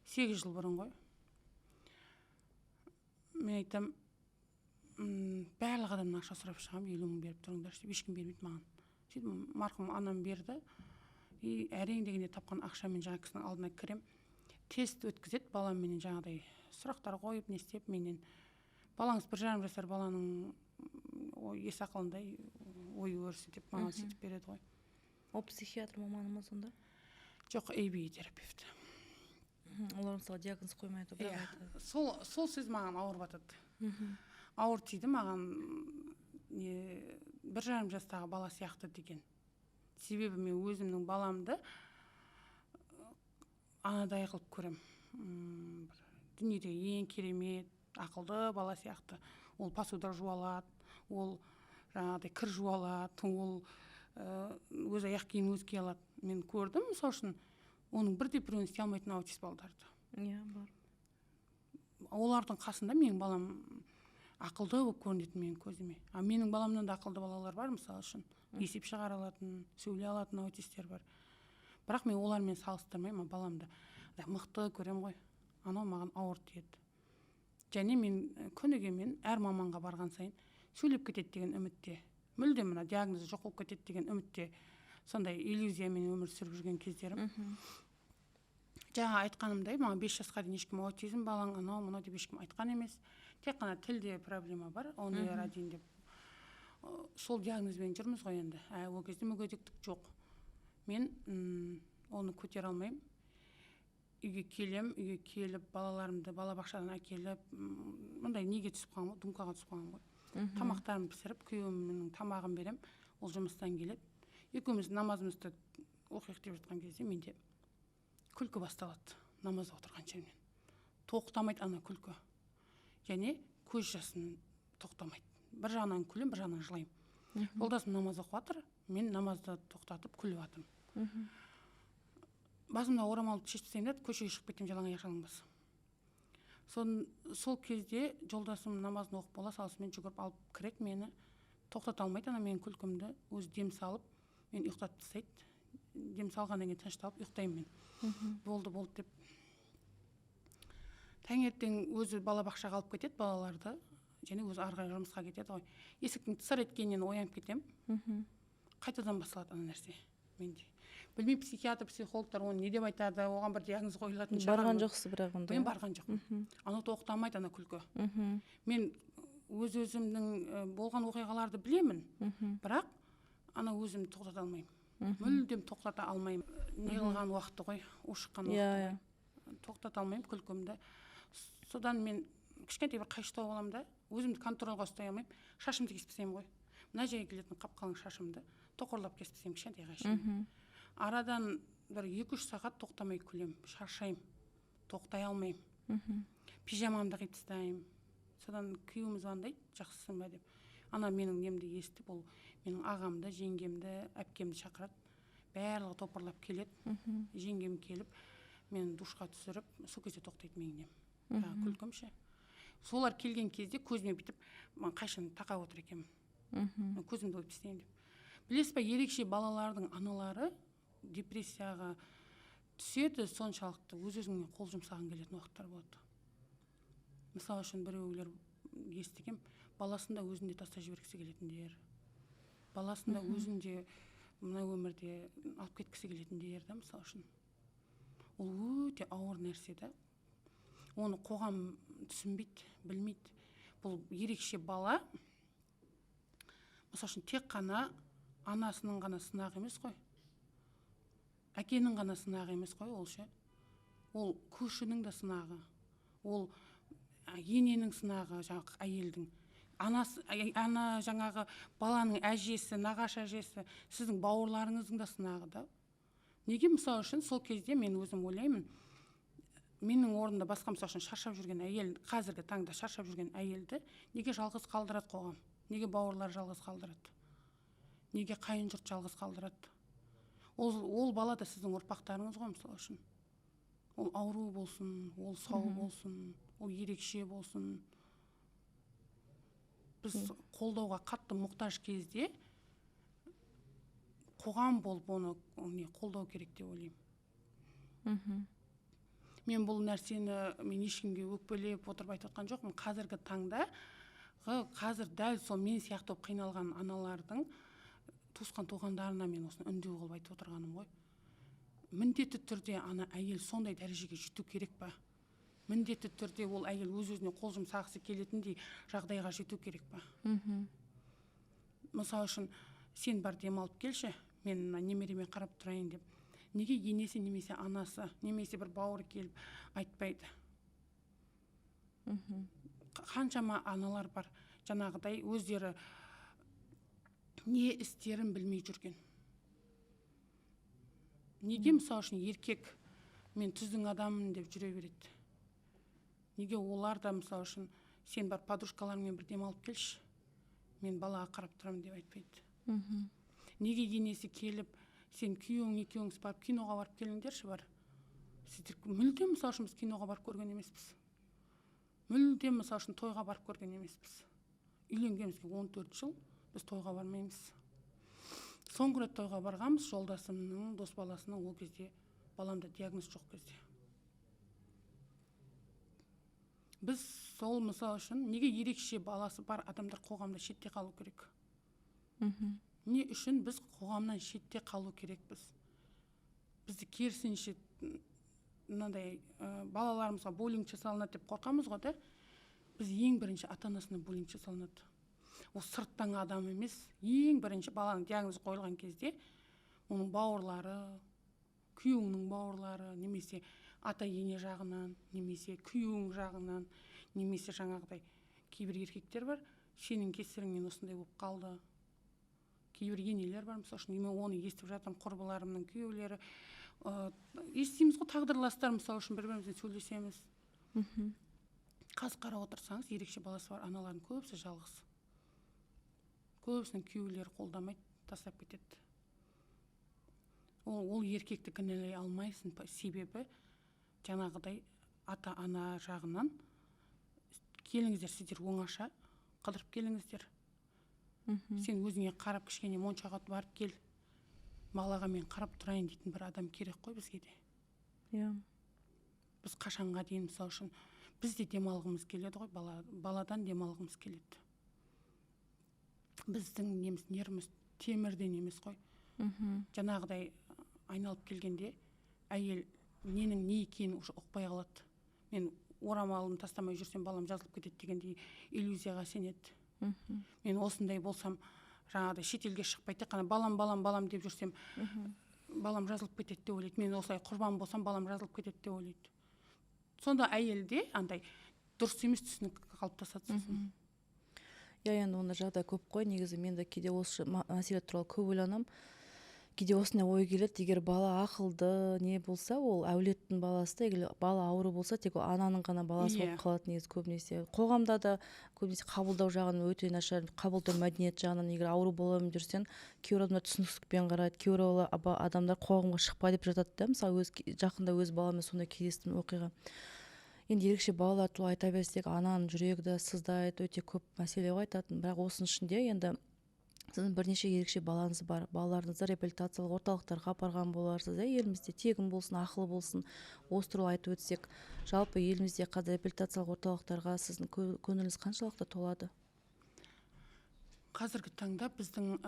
8 жыл бұрын ғой. Мен айтам, барлық адамнан ақша сұрап шығамын, 50 мың беріп тұрыңдаршы деп, ешкім бермейді маған. Сөйтіп марқұм анам берді. И әрең дегенде тапқан ақшамен жаңа кісінің алдына кірем. Тест өткізеді баламменен, жаңағыдай сұрақтар қойып, не істеп менен. Балаңыз 1,5 жасар баланың ес ақылындай ой өрісі деп маған сөйтіп береді ғой. Ол психиатр маманы ма сонда? Жоқ, ABA терапевт. Олар мысалы диагноз қоймайды, бірақ айтады. Сол сөз маған ауыр батады. Ауыр тиді маған, 1,5 жастағы бала сияқты деген. Себебі мен өзімнің баламды анадай қылып көрем. Дүниедегі ең керемет, ақылды бала сияқты. Ол посуда жуа алады, ол жаңағыдай кір жуа алады, ол өз аяқ киімін өзі кие алады. Мен көрдім, мысалы үшін, оның бірде біреуін істей алмайтын аутист балдарды. Иә, бар. Олардың қасында менің балам ақылды болып көрінетін менің көзіме. А менің баламнан да ақылды балалар бар, мысалы үшін. Есеп шығара алатын, сөйлей алатын аутистер бар. Бірақ мен олармен салыстырмаймын, баламды мықты көрем ғой. Анау маған ауыр тиеді. Және мен күніге мен әр маманға барған сайын сөйлеп кетеді деген үмітте, мүлде мына диагнозы жоқ болып кетеді деген үмітте, сондай иллюзиямен өмір сүріп жүрген кездерім. Жаңа айтқанымдай, маған 5 жасқа дейін ешкім аутизм балаң, анау мынау деп ешкім айтқан емес. Тек қана тілде проблема бар, оны один деп. Сол диагнозбен жүрміз ғой енді. Ол кезде мүгедектік жоқ. Мен оны көтере алмаймын. Үйге келем, үйге келіп балаларымды балабақшадан әкеліп, мындай неге түсіп қалғанмын ғой, думкаға түсіп қалғанмын ғой. Тамақтарымды пісіріп, күйеуімнің тамағын берем, ол жұмыстан келеді. Екеуміз намазымызды оқиық деп жатқан кезде менде күлкі басталады, намазда отырған жерімнен. Тоқтамайды ана күлкі. Және көз жасым тоқтамайды. Бір жағынан күлемін, бір жағынан жылаймын. Жолдасым намаз оқып жатыр, мен намазды тоқтатып күліп жатырмын. Басымда орамалды шешіп тастаймын да, көшеге шығып кетемін жалаң аяқ, жалаң бас. Сол кезде жолдасым намазын оқып бола салысымен жүгіріп алып кіреді мені, тоқтата алмайды ана менің күлкімді, өзі дем салып, мені ұйықтатып тастайды. Дем салғаннан кейін тынышталып ұйықтаймын мен. Болды, болды деп. Таңертең өзі балабақшаға алып кетеді балаларды, және өзі ары қарай жұмысқа кетеді ғой. Есіктің тысыр еткенінен оянып кетемін. Қайтадан басталады ана нәрсе менде. Білмеймін, психиатр, психологтар оны не деп айтады, оған бір диагноз қойылатын шығар. Барған жоқсыз бірақ онда? Мен барған жоқпын. Анау тоқтамайды ана күлкі. Мен өз өзімнің болған оқиғаларды білемін, бірақ ана өзімді тоқтата алмаймын. Мүлдем тоқтата алмаймын. Не қылған уақыты ғой, ушыққан уақыты ғой. Тоқтата алмаймын күлкімді. Содан мен кішкентай бір қайшы тауып аламын да, өзімді контрольға ұстай алмаймын, шашымды кесіп тастаймын ғой. Мына жерге келетін қап-қалың шашымды тоқырлап кесіп тастаймын кішкентай қайшымен. Арадан бір 2-3 сағат тоқтамай күлемін, шаршаймын, тоқтай алмаймын. Пижамамды қиып тастаймын. Содан күйеуім звондайды, жақсысың ба деп. Ана менің немді естіп, ол менің ағамды, жеңгемді, әпкемді шақырады. Барлығы топырлап келеді. Жеңгем келіп, мені душқа түсіріп, сол кезде тоқтайды менің нем. Күлкім ше. Солар келген кезде көзіме бүйтіп қайшыны тақап отыр екенмін. Көзімді ойып тастайын деп. Білесіз бе, ерекше балалардың аналары депрессияға түседі соншалықты, өз-өзіңе қол жұмсағың келетін уақыттар болады. Мысалы үшін біреулер естігем, баласын да өзін де тастап жібергісі келетіндер, баласын да өзін де мына өмірде алып кеткісі келетіндер да, мысалы үшін. Ол өте ауыр нәрсе да. Оны қоғам түсінбейді, білмейді. Бұл ерекше бала, мысалы үшін, тек қана анасының ғана сынағы емес қой, әкенің ғана сынағы емес қой ол ше. Ол көршінің де сынағы, ол ененің сынағы, жаңағы әйелдің. Анасы, ана жаңағы баланың әжесі, нағашы әжесі, сіздің бауырларыңыздың да сынағы да. Неге мысалы үшін сол кезде мен өзім ойлаймын, менің орнымда басқа мысалы үшін шаршап жүрген әйел, қазіргі таңда шаршап жүрген әйелді неге жалғыз қалдырады қоғам? Неге бауырлар жалғыз қалдырады? Неге қайын жұрт жалғыз қалдырады? Ол бала да сіздің ұрпақтарыңыз ғой мысалы үшін. Ол ауру болсын, ол сау болсын, ол ерекше болсын. Біз қолдауға қатты мұқтаж кезде қоғам болып оны не қолдау керек деп ойлаймын. Мен бұл нәрсені мен ешкімге өкпелеп отырып айтып отқан жоқпын. Қазіргі таңда, қазір дәл сол мен сияқты болып қиналған аналардың туысқан туғандарына мен осыны үндеу қылып айтып отырғаным ғой. Міндетті түрде ана әйел сондай дәрежеге жету керек па? Міндетті түрде ол әйел өз-өзіне қол жұмсағысы келетіндей жағдайға жету керек па? Мысалы үшін, сен бар демалып келші, мен мына немереме қарап тұрайын деп. Неге енесі немесе анасы, немесе бір бауыры келіп айтпайды? Қаншама аналар бар, жаңағыдай өздері не істерін білмей жүрген. Неге мысалы үшін еркек мен түздің адаммын деп жүре береді? Неге олар да мысалы үшін сен бар подружкаларыңмен бір демалып келші, мен балаға қарап тұрамын деп айтпайды? Неге енесі келіп, сен күйеуің екеуіңіз барып киноға барып келіңдерші бар? Сіздер мүлдем мысалы үшін біз киноға барып көрген емеспіз. Мүлдем мысалы үшін тойға барып көрген емеспіз. Үйленгенімізге 14 жыл біз тойға бармаймыз. Соңғы рет тойға барғанбыз жолдасымның, дос баласының, ол кезде баламда диагноз жоқ кезде. Біз сол мысалы үшін неге ерекше баласы бар адамдар қоғамда шетте қалу керек? Не үшін біз қоғамнан шетте қалу керекпіз? Бізді керісінше мынандай балаларымызға буллинг жасалынады деп қорқамыз ғой да? Біз ең бірінші ата-анасына буллинг жасалынады. Ол сырттан адам емес, ең бірінші баланың диагнозы қойылған кезде Оның бауырлары, күйеуіңнің бауырлары, немесе ата ене жағынан, немесе күйеуің жағынан, немесе жаңағыдай кейбір еркектер бар, сенің кесіріңнен осындай болып қалды. Кейбір енелер бар, мысалы үшін, мен оны естіп жатырмын, құрбыларымның күйеулері. Естиміз ғой, тағдырластар, мысалы үшін, бір-бірімізбен сөйлесеміз. Қазір қарап отырсаңыз, ерекше баласы бар аналардың көбісі жалғыз. Көбісінің күйеулері қолдамайды, тастап кетеді. Ол еркекті кінәлай алмайсың, себебі жаңағыдай ата-ана жағынан келіңіздер, сіздер оңаша қыдырып келіңіздер. Сен өзіңе қарап кішкене моншаға барып кел, балаға мен қарап тұрайын дейтін бір адам керек қой бізге де. Иә. Біз қашанға дейін, мысалы үшін, біз де демалғымыз келеді ғой, баладан демалғымыз келеді. Біздің неміз, нервіміз темірден емес қой. Жаңағыдай айналып келгенде әйел ненің не екенін уже ұқпай қалады. Мен орамалын тастамай жүрсем балам жазылып кетеді дегендей иллюзияға сенеді. Мен осындай болсам, жаңағыдай шетелге шықпай тек қана балам, балам, балам деп жүрсем, балам жазылып кетеді деп ойлайды. Мен осылай құрбан болсам, балам жазылып кетеді деп ойлайды. Сонда әйелде андай дұрыс емес түсінік қалыптасады сосын. Иә, енді ондай жағдай көп қой. Негізі мен де кейде осы мәселе туралы көп ойланамын. Кейде осындай ой келеді, егер бала ақылды не болса, ол әулеттің баласы да, егер бала ауру болса, тек ол ананың ғана баласы болып қалады негізі көбінесе. Қоғамда да көбінесе қабылдау жағынан өте нашар, қабылдау мәдениет жағынан, егер ауру боламын жүрсең, кейбір адамдар түсіністікпен қарайды, кейбір адамдар қоғамға шықпа деп жатады да. Мысалы, өз жақында өз баламмен сондай кездестім оқиға. Енді ерекше балалар туралы айта берсек, ананың жүрегі де сыздайды, өте көп мәселе ғой айтатын. Бірақ осының ішінде енді сіздің бірнеше ерекше балаңыз бар. Балаларыңызды реабилитациялық орталықтарға апарған боларсыз, иә, елімізде тегін болсын, ақылы болсын. Осы туралы айтып өтсек, жалпы елімізде қазір реабилитациялық орталықтарға сіздің көңіліңіз қаншалықты толады? Қазіргі таңда біздің,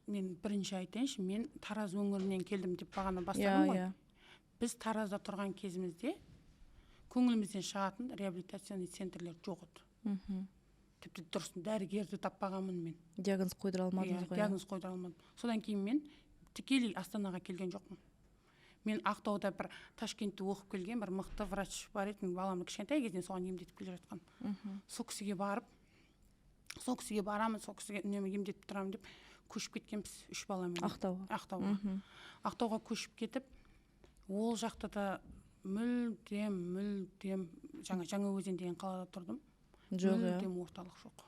мен бірінші айтайыншы, мен Тараз өңірінен келдім деп бағана бастадым ғой. Біз Таразда тұрған кезімізде көңілімізден шығатын реабилитационный центрлер жоқ еді. Тіпті дұрыс дәрігерді таппағанмын мен. Диагноз қойдыра алмадыңыз ғой, диагноз қойдыра алмадым. Содан кейін мен тікелей Астанаға келген жоқпын. Мен Ақтауда бір Ташкентте оқып келген бір мықты врач бар еді, менің баламды кішкентай кезінен соған емдетіп келе жатқан. Сол кісіге барып, сол кісіге барамын, сол кісіге үнемі емдетіп тұрамын деп көшіп кеткенбіз үш баламен. Ақтауға. Ақтауға. Ақтауға көшіп кетіп, ол жақта да мүлдем Жаңаөзен деген қалада тұрдым. Жоқ, иә. Мүлдем орталық жоқ.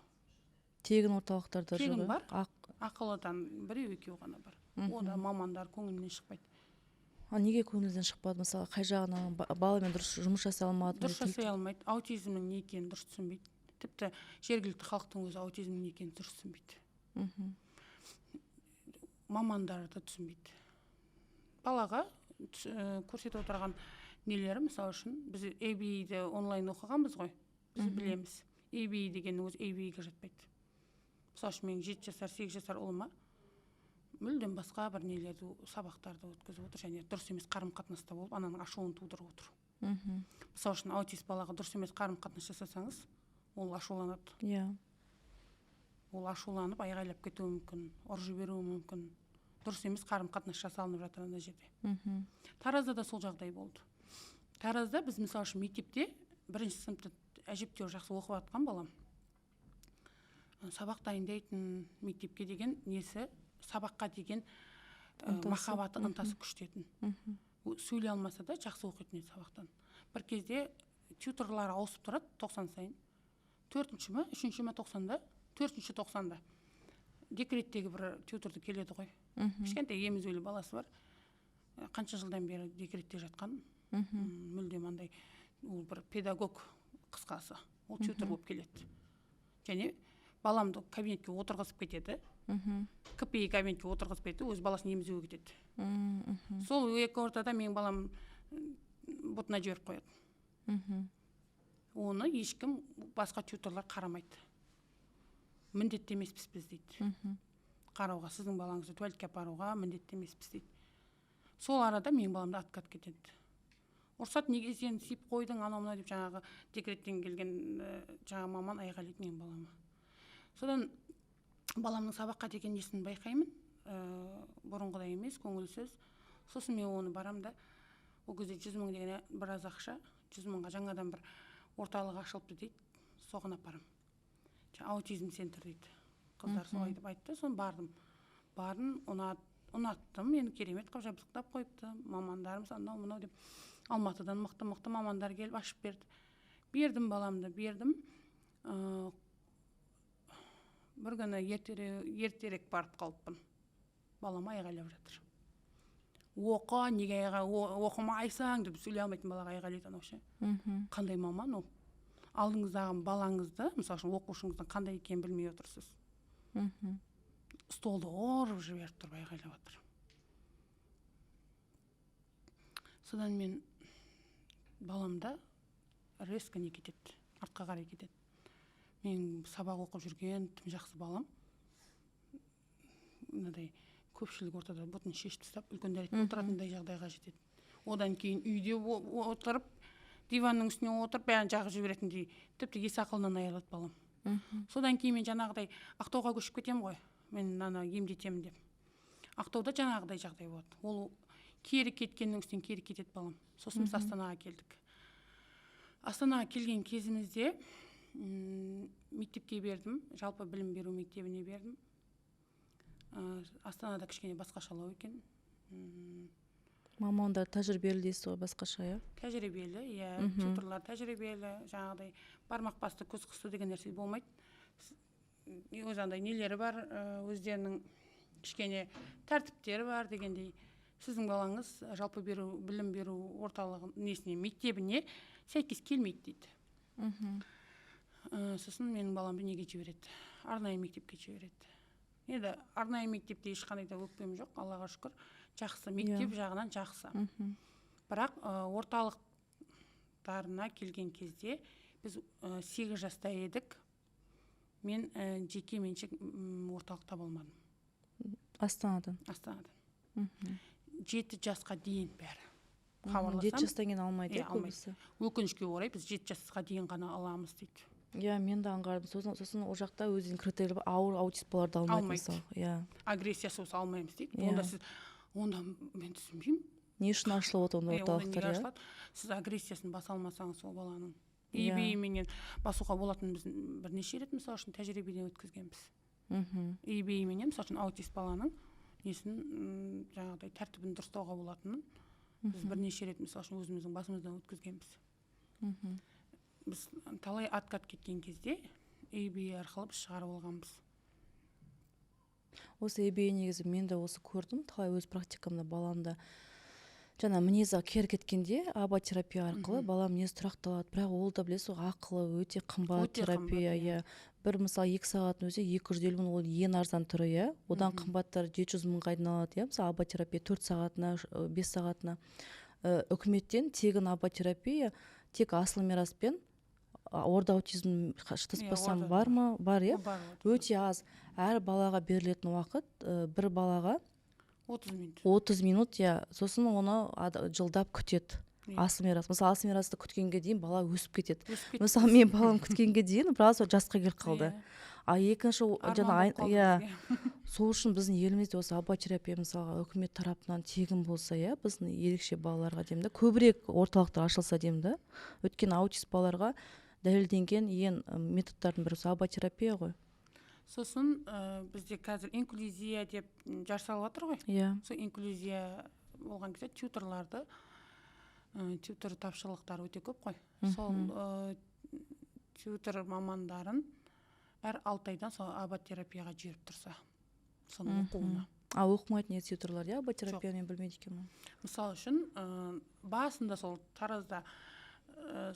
Тегін орталықтарда жоқ, Тегін иә? бар. Ақылыдан біреу екеу ғана бар. О да мамандар көңілінен шықпайды. А неге көңілінен шықпады? Мысалы, қай жағынан баламен дұрыс жұмыс жасай алмады? Дұрыс жасай алмайды. Аутизмнің не екенін дұрыс түсінбейді. Тіпті жергілікті халықтың өзі аутизмнің не екенін дұрыс түсінбейді. Мамандары да түсінбейді. Балаға көрсетіп отырған нелері, мысалы үшін, біз ABA-ді онлайн оқығанбыз ғой, біз білеміз. ABA дегеннің өзі ABA-ге жатпайды. Мысалы үшін, менің 7 жасар, 8 жасар ұлыма мүлдем басқа бір нелерді, сабақтарды өткізіп отыр және дұрыс емес қарым-қатынаста болып, ананың ашуын тудырып отыр. Мысалы үшін, аутист балаға дұрыс емес қарым-қатынас жасасаңыз, ол ашуланады. Ол ашуланып, айғайлап кетуі мүмкін, ұрып жіберуі мүмкін. Дұрыс емес қарым-қатынас жасалынып жатыр ана жерде. Таразда да сол жағдай болды. Таразда біз, мысалы үшін, мектепте бірінші сыныпта әжептәуір жақсы оқып жатқан балам. Сабақ дайындайтын, мектепке деген несі, сабаққа деген, Ынтасы. махаббаты, ынтасы күшті етін. Сөйлей алмаса да жақсы оқитын еді сабақтан. Бір кезде тьюторлар ауысып тұрады 90 сайын. Төртінші ме, үшінші ме тоқсанда, төртінші тоқсанда декреттегі бір тьюторды келеді ғой. Кішкентай емізулі баласы бар. Қанша жылдан бері декретте жатқан. Мүлдем андай, ол бір педагог қысқасы. Ол тьютор болып келеді. Және баламды кабинетке отырғызып кетеді. КПИ кабинетке отырғызып кетеді, өз баласын емізуге кетеді. Сол екі ортада менің балам бұтына жіберіп қояды. Оны ешкім, басқа тьюторлар қарамайды. Міндетті емеспіз біз дейді. Қарауға, сіздің балаңызды туалетке апаруға міндетті емеспіз дейді. Сол арада менің баламды откат кетеді. Ұрсады, неге сен сиіп қойдың, анау мынау деп жаңағы декреттен келген жаңа маман айғайлайды менің балама. Содан баламның сабаққа деген несін байқаймын. Бұрынғыдай емес, көңілсіз. Сосын мен оны барам да, ол кезде 100 мың деген біраз ақша, 100 мыңға жаңадан бір орталық ашылыпты дейді, соған апарам. Аутизм центр дейді. Қыздар солай деп айтты, соны бардым. Бардым, ұнаттым, мені керемет қылып жабдықтап қойыпты, мамандарымыз анау мынау деп Алматыдан мықты-мықты мамандар келіп ашып берді. Бердім баламды, бердім. Бір күні ертерек барып қалыппын. Балам айғайлап жатыр. Оқы, неге оқымайсың деп сөйлей алмайтын балаға айғайлайды анау ше. Қандай маман ол? Алдыңыздағы балаңызды, мысалы үшін оқушыңыздың қандай екенін білмей отырсыз. Столды ұрып жіберіп тұрып айғайлап жатыр. Содан мен баламда резко не кетеді, артқа қарай кетеді. Мен сабақ оқып жүрген тым жақсы балам мынадай көпшілік ортада бұтын шешіп тастап үлкен дәретке отыратындай жағдайға жетеді. Одан кейін үйде отырып, диванның үстіне отырып бәрін жағып жіберетіндей, тіпті ес ақылынан айырылады балам. Содан кейін мен жаңағыдай Ақтауға көшіп кетемін ғой, мен мынаны емдетемін деп. Ақтауда жаңағыдай жағдай болады. Ол кері кеткеннің үстінен кері кетеді балам. Сосын біз Астанаға келдік. Астанаға келген кезімізде мектепке бердім, жалпы білім беру мектебіне бердім. Астанада кішкене басқашалау екен. Мамандар тәжірибелі дейсіз ғой, басқаша, иә? Тәжірибелі, иә, тьюторлар тәжірибелі, жаңағыдай бармақ басты, көз қысты деген нәрсе болмайды. Өз андай нелері бар, өздерінің кішкене тәртіптері бар дегендей. Сіздің балаңыз жалпы білім беру орталығы несіне, мектебіне сәйкес келмейді дейді. Сосын менің баламды неге жібереді? Арнайы мектепке жібереді. Енді арнайы мектепте ешқандай да өкпем жоқ, Аллаға шүкір, жақсы, мектеп жағынан жақсы. Бірақ орталықтарына келген кезде біз 8 жаста едік, мен жеке меншік орталық таба алмадым. Астанадан? Астанадан. 7 жасқа дейін бәрі. Хабарласам. 7 жастан кейін алмайды, иә, көбісі. Өкінішке орай біз 7 жасқа дейін ғана аламыз дейді. Иә, мен де аңғардым. Сосын ол жақта өзінің критерийі бар, ауыр аутист балаларды алмайды мысалы. Иә. Агрессиясы болса алмаймыз дейді. Онда сіз, онда мен түсінбеймін. Не үшін ашылып отыр ондай орталықтар, иә? Сіз агрессиясын баса алмасаңыз ол баланың. ИБ-менен басуға болатын біз бірнеше рет, мысалы үшін, тәжірибеден өткізгенбіз. ИБ-менен, мысалы үшін, аутист баланың несін, жаңағыдай тәртібін дұрыстауға болатынын біз бірнеше рет, мысалы үшін, өзіміздің басымыздан өткізгенбіз. Біз талай откат кеткен кезде ABA арқылы біз шығарып алғанбыз. Осы ABA негізі мен де осы көрдім, талай өз практикамда баламда жаңа мінезі кері кеткенде АБА терапия арқылы бала мінезі тұрақталады, бірақ ол да білесіз ғой, ақылы өте қымбат терапия, иә. Бір мысалы 2 сағаттың өзі 250 мың, ол ең арзан түрі, иә. Одан қымбаттары 700 мыңға дейін алады, иә. Мысалы АБА терапия 4 сағатына, 5 сағатына. Үкіметтен тегін АБА терапия тек Асыл мираспен орда аутизм шатаспасам бар ма? Бар, иә? Өте аз. Әр балаға берілетін уақыт, бір балаға 30 минут. 30 минут, иә. Сосын оны жылдап күтеді. Асыл мирас. Мысалы, асыл мирасты күткенге дейін бала өсіп кетеді. Мысалы, мен балам күткенге дейін біраз жасқа келіп қалды. А екінші жаңа, иә, сол үшін біздің елімізде осы АБА терапия мысалға үкімет тарапынан тегін болса, иә, біздің ерекше балаларға деймін да, көбірек орталықтар ашылса деймін да. Өйткені аутист балаларға дәлелденген ең методтардың бірі осы АБА терапия ғой. Сосын бізде қазір инклюзия деп жар салып жатыр ғой. Иә. Сол инклюзия болған кезде тьюторларды, тьютор тапшылықтары өте көп қой. Сол тьютор мамандарын әр 6 айдан сол АБА терапияға жіберіп тұрса, соның оқуына. А оқымайтын еді тьюторлар, иә, АБА терапияны мен білмейді екенмін. Мысалы үшін, басында сол Таразда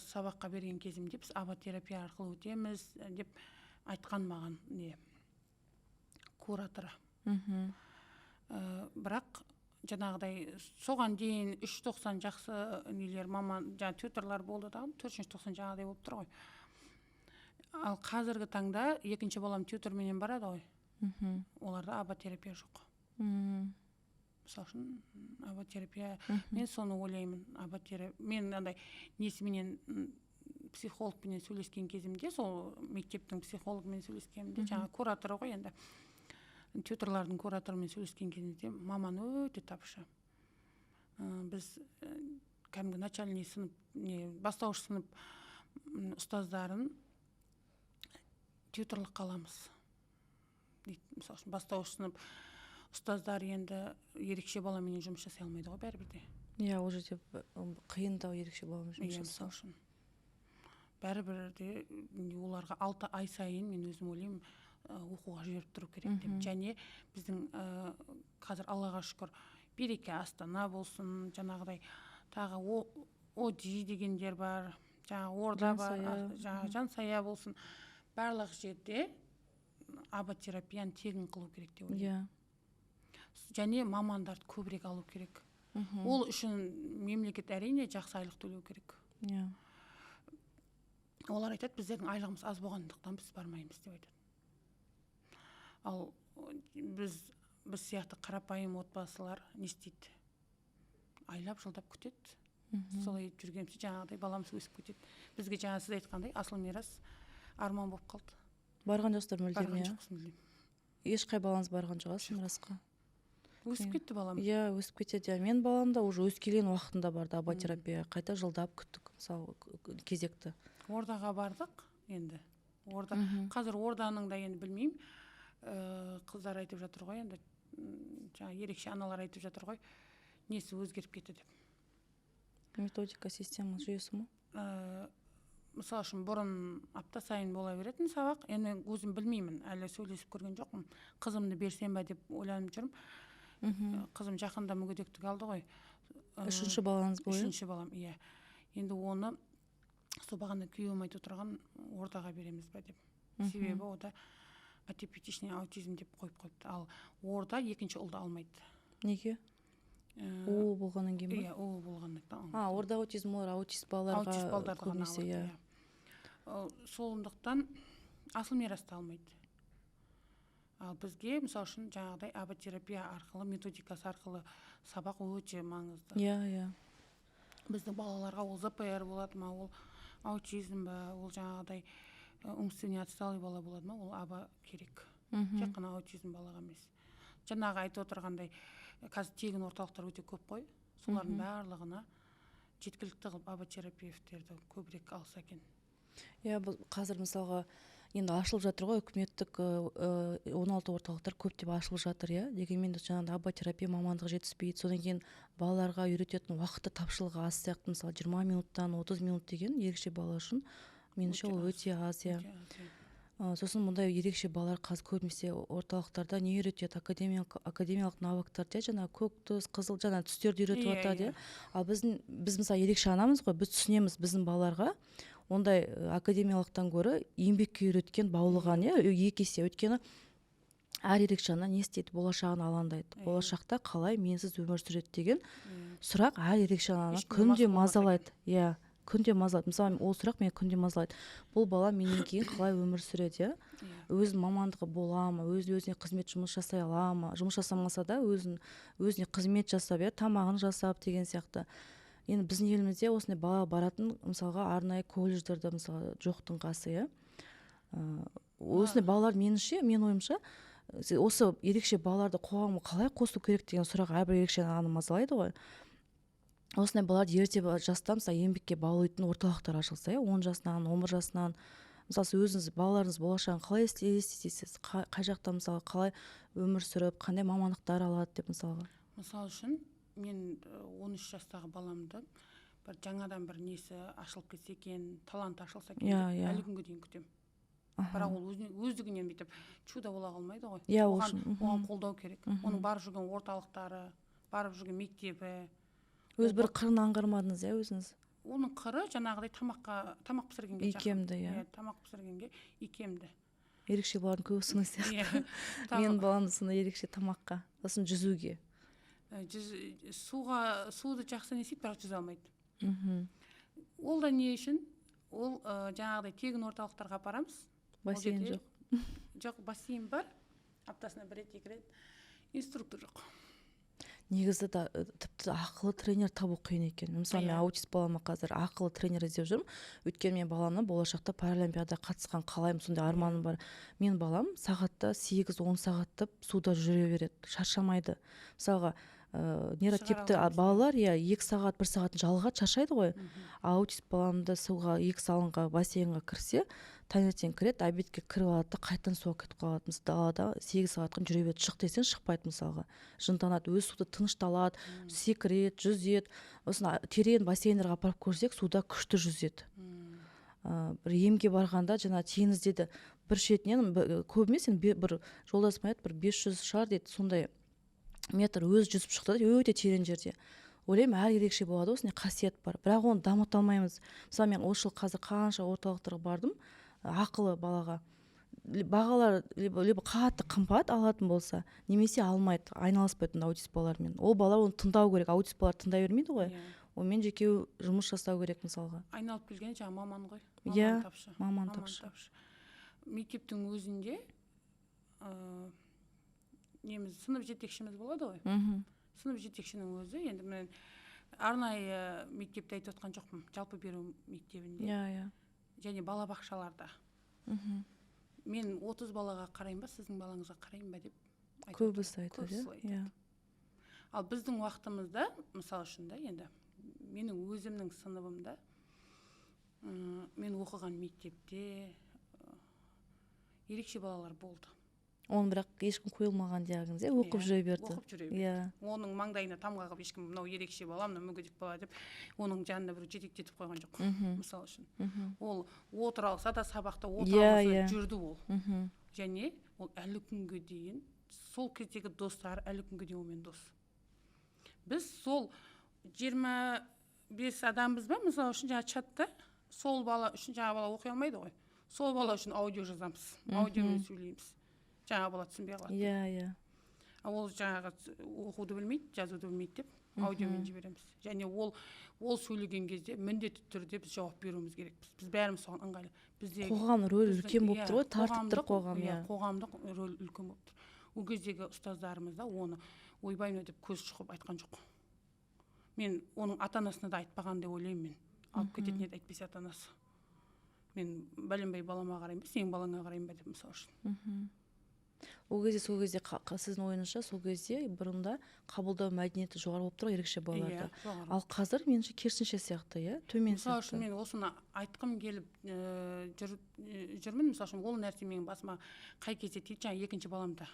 сабаққа берген кезімде біз АБА терапия арқылы өтеміз деп айтқан маған не кураторы. Бірақ жаңағыдай соған дейін 3.90 жақсы нелер маман, жаңа тьюторлар болды да, 4.90 жаңағыдай болып тұр ғой. Ал қазіргі таңда екінші балам тьюторменен барады ғой. Оларда АБА терапия жоқ. Мысалы үшін АБА терапия, мен соны ойлаймын, АБА терапия, мен андай несіменен психологпенен сөйлескен кезімде, сол мектептің психологымен сөйлескенімде, жаңа кураторы ғой енді. Тьюторлардың кураторымен сөйлескен кезімізде маман өте тапшы. Біз кәдімгі начальный сынып, не, бастауыш сынып ұстаздарын тьюторлыққа аламыз дейді. Мысалы үшін, бастауыш сынып ұстаздары енді ерекше баламенен жұмыс жасай алмайды ғой бәрібір де. Иә, ол жерде қиындау ерекше баламен жұмыс Иә, жасау. Мысалы үшін, бәрібір де оларға 6 ай сайын, мен өзім ойлаймын, оқуға жіберіп тұру керек деп. Және біздің қазір, Аллаға шүкір, Береке Астана болсын, жаңағыдай тағы ОДИ дегендер бар, жаңағы Орда бар, Жансая. Жаңағы Жансая болсын, барлық жерде АБА терапияны тегін қылу керек деп ойлаймын. Және мамандарды көбірек алу керек. Ол үшін мемлекет, әрине, жақсы айлық төлеу керек. Олар айтады, біздердің айлығымыз аз болғандықтан біз бармаймыз деп айтады. Ал біз сияқты қарапайым отбасылар не істейді? Айлап, жылдап күтеді. Солай етіп жүргенімізше, жаңағыдай баламыз өсіп кетеді. Бізге жаңа сіз айтқандай, Асыл Мирас арман болып қалды. Барған жоқсыздар мүлдем? Барған Иә. жоқпыз мүлдем. Ешқай балаңыз барған жоқ Асыл Мирасқа? Өсіп кетті балам. Иә, өсіп кетеді, иә. Менің балам да уже өскелең уақытында барды АБА терапия. Қайта жылдап күттік, мысалы, кезекті. Ордаға бардық енді. Орда қазір, Орданың да енді білмеймін, қыздар айтып жатыр ғой енді, жаңа ерекше аналар айтып жатыр ғой, несі өзгеріп кетті деп. Методика, система, жүйесі ма? Мысалы үшін, бұрын апта сайын бола беретін сабақ. Енді мен өзім білмеймін, әлі сөйлесіп көрген жоқпын. Қызымды берсем ба деп ойланып жүрмін. Қызым жақында мүгедектік алды ғой. Үшінші балаңыз бұл, иә? Үшінші балам, иә. Енді оны сол бағана күйеуім айтып отырған, Ордаға береміз ба деп. Себебі ода атипичный аутизм деп қойып қойыпты. Ал Орда екінші ұлды алмайды. Неге? О болғаннан кейін ба? Иә, ол болғандықтан алмайды. А, Орда аутизм, олар аутист балаларға Аутист балдарды ғана көбінесе алады, иә. иә. Сондықтан Асыл Мирасты алмайды. Ал бізге, мысалы үшін, жаңағыдай АБА терапия арқылы, методикасы арқылы сабақ өте маңызды. иә иә Біздің балаларға, ол ЗПР болады ма, ол аутизм ба, ол жаңағыдай умственно отсталый бала болады ма, ол АБА керек. Тек қана аутизм балаға емес. Жаңағы айтып отырғандай, қазір тегін орталықтар өте көп қой. Солардың барлығына жеткілікті қылып АБА терапевттерді көбірек алса екен. Иә, бұл қазір, мысалға, енді ашылып жатыр ғой үкіметтік 16 орталықтар көптеп ашылып жатыр, иә. Дегенмен де жаңағыдай АБА терапия мамандығы жетіспейді. Содан кейін балаларға үйрететін уақыты тапшылығы аз сияқты. Мысалы, 20 минуттан 30 минут деген ерекше бала үшін, меніңше, Өте ол аз. өте аз, иә. Өте аз, иә. Сосын мұндай ерекше балалар қазір көбінесе орталықтарда не үйретеді? Академиялық навыктарды, иә, жаңағы көк түс, қызыл, жаңағы түстерді үйретіп жатады, иә. Ал біз, мысалы, ерекше анамыз ғой, біз түсінеміз, біздің балаларға ондай академиялықтан гөрі еңбекке үйреткен, баулыған, иә, екі есе. Өйткені әр ерекше ана не істейді? Болашағын алаңдайды. Болашақта қалай менсіз өмір сүреді деген сұрақ әр ерекше ананы Ешкімге күнде мас болмаса. мазалайды, иә, күнде мазалайды. Мысалы, ол сұрақ мені күнде мазалайды: бұл бала менен кейін қалай өмір сүреді, иә? Өзінің мамандығы бола ма, өз өзіне қызмет, жұмыс жасай ала ма, жұмыс жасамаса да, өзін өзіне қызмет жасап, иә, тамағын жасап деген сияқты. Енді біздің елімізде осындай бала баратын, мысалға, арнайы колледждерде, мысалы, жоқтың қасы, иә. Осындай балалар, меніңше, менің ойымша, осы ерекше балаларды қоғамға қалай қосу керек деген сұрақ әрбір ерекше ананы мазалайды ғой. Осындай балаларды ерте жастан, мысалы, еңбекке баулитын орталықтар ашылса, иә, 10 жасынан, 11 жасынан. Мысалы, сіз өзіңіз балаларыңыз болашағын қалай елестетесіз? Қай жақта, мысалы, қалай өмір сүріп, қандай мамандықтар алады деп, мысалға? Мысалы үшін, мен 13 жастағы баламды бір жаңадан бір несі ашылып кетсе екен, таланты ашылса екен деп әлі күнге дейін күтемін. Бірақ ол өзіне, өздігінен бүйтіп чудо бола қалмайды ғой. Иә, ол Оған, үшін, оған қолдау керек. Оның барып жүрген орталықтары, барып жүрген мектебі. Өз бір қырын аңғармадыңыз, иә, өзіңіз? Оның қыры жаңағыдай тамаққа, тамақ пісіргенге жақын. Икемді, иә. Иә, тамақ пісіргенге икемді. Ерекше балалардың көбісі сондай сияқты. Иә. Менің балам да сондай ерекше, тамаққа, сосын жүзуге. Суға, суды жақсы не істейді, бірақ жүзе алмайды. Ол да не үшін? Ол жаңағыдай тегін орталықтарға апарамыз. Ол Бассейн жерде жоқ? Жоқ, бассейн бар. Аптасына бір рет, екі рет. Инструктор жоқ. Негізі да тіпті ақылы тренер табу қиын екен. Мысалы, мен аутист балама қазір ақылы тренер іздеп жүрмін, өйткені мен баламның болашақта паралимпиадаға қатысқан қалаймын, сондай арманым бар. Мен балам сағатта 8-10 сағаттап суда жүре береді, шаршамайды. Мысалға, нейротипті балалар, иә, 2 сағат, 1 сағат жалығады, шаршайды ғой. Аутист баламды суға, 2 салынға, бассейнға кірсе, таңертең кіреді, обедке кіріп алады да, қайтадан суға кетіп қалады. Мысалы, далада 8 сағатқа жүре береді, шық десең шықпайды, мысалға, жынданады, өз суда тынышталады, секіреді, жүзеді. Сосын терең бассейндерге апарып көрсек, суда күшті жүзеді. Бір емге барғанда жаңа теңізде де бір шетінен, көп емес енді, бір жолдасым айтады, бір 500 шығар дейді, сондай метр өзі жүзіп шықты да, өте терең жерде. Ойлаймын, әр ерекше болады, осындай қасиет бар, бірақ оны дамыта алмаймыз. Мысалы, мен осы жыл қазір қанша орталықтарға бардым, ақылы балаға бағалар либо қатты қымбат алатын болса, немесе алмайды, айналыспайды ондай аутист балалармен. Ол бала, оны тыңдау керек, аутист балалар тыңдай бермейді ғой. Онымен жеке жұмыс жасау керек, мысалға. Айналып келгенде жаңағы маман ғой. Маман тапшы. Маман тапшы. Мектептің өзінде неміз, сынып жетекшіміз болады ғой. Сынып жетекшінің өзі, енді мен арнайы мектепті айтып отқан жоқпын, жалпы беру мектебінде иә иә және балабақшаларда. Мен 30 балаға қараймын ба, сіздің балаңызға қараймын ба деп айтып Көбісі отырады. айтады. Көбісі солай айтады. Ал біздің уақытымызда, мысалы үшін да, енді менің өзімнің сыныбымда, мен оқыған мектепте ерекше балалар болды. Оны бірақ ешкім қойылмаған диагноз, иә, оқып Иә, жүре берді. Оқып жүре берді. Оның маңдайына тамға қылып ешкім мынау ерекше бала, мынау мүгедек бала деп оның жанына біреу жетектетіп қойған жоқ, мысалы үшін. Ол отыра алса да, сабақта отыра алмаса да, жүрді ол. Және ол әлі күнге дейін сол кездегі достары әлі күнге дейін онымен дос. Біз сол 25 адамбыз ба, мысалы үшін, жаңағы чатта сол бала үшін, жаңағы бала оқи алмайды ғой, сол бала үшін аудио жазамыз, аудиомен сөйлейміз, жаңағы бала түсінбей қалады. иә иә А ол жаңағы оқуды білмейді, жазуды білмейді деп аудиомен жібереміз. Және ол сөйлеген кезде міндетті түрде біз жауап беруіміз керекпіз. Біз бәріміз соған ыңғайлы бізде. Қоғам рөлі үлкен болып тұр ғой, тартып тұр қоғам. Қоғамдық рөл үлкен болып тұр. Ол кездегі ұстаздарымыз да оны ойбай мынау деп көз шұқып айтқан жоқ. Мен оның ата анасына да айтпаған деп ойлаймын. Мен алып кететін еді әйтпесе ата анасы. Мен бәленбай балама қараймын ба, сенің балаңа қараймын ба деп, мысалы үшін. Ол кезде, сол кезде сіздің ойыңызша, сол кезде бұрында қабылдау мәдениеті жоғары болып тұр ғой ерекше балаларда. Иә, жоғары. Ал қазір меніңше керісінше сияқты, иә, төмен Мысалы үшін, сияқты. мен осыны айтқым келіп жүрмін. Мысалы үшін, ол нәрсе менің басыма қай кезде тиді? Жаңа екінші баламда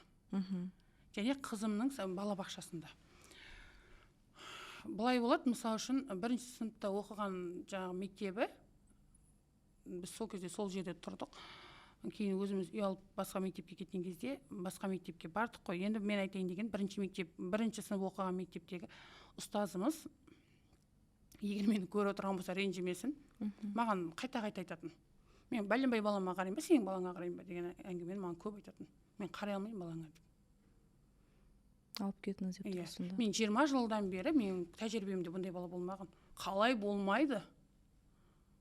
және қызымның балабақшасында. Былай болады, мысалы үшін, бірінші сыныпта оқыған жаңағы мектебі, біз сол кезде сол жерде тұрдық. Кейін өзіміз үй алып, басқа мектепке кеткен кезде басқа мектепке бардық қой. Енді мен айтайын деген, бірінші мектеп, бірінші сынып оқыған мектептегі ұстазымыз, егер мені көріп отырған болса, ренжімесін, маған қайта қайта айтатын: мен бәленбай балама қараймын ба, сенің балаңа қараймын ба деген әңгімені маған көп айтатын. Мен қарай алмаймын балаңа деп. Алып кетіңіз деп Иә. тұрсың да. Мен 20 жылдан бері, менің тәжірибемде бұндай бала болмаған. Қалай болмайды?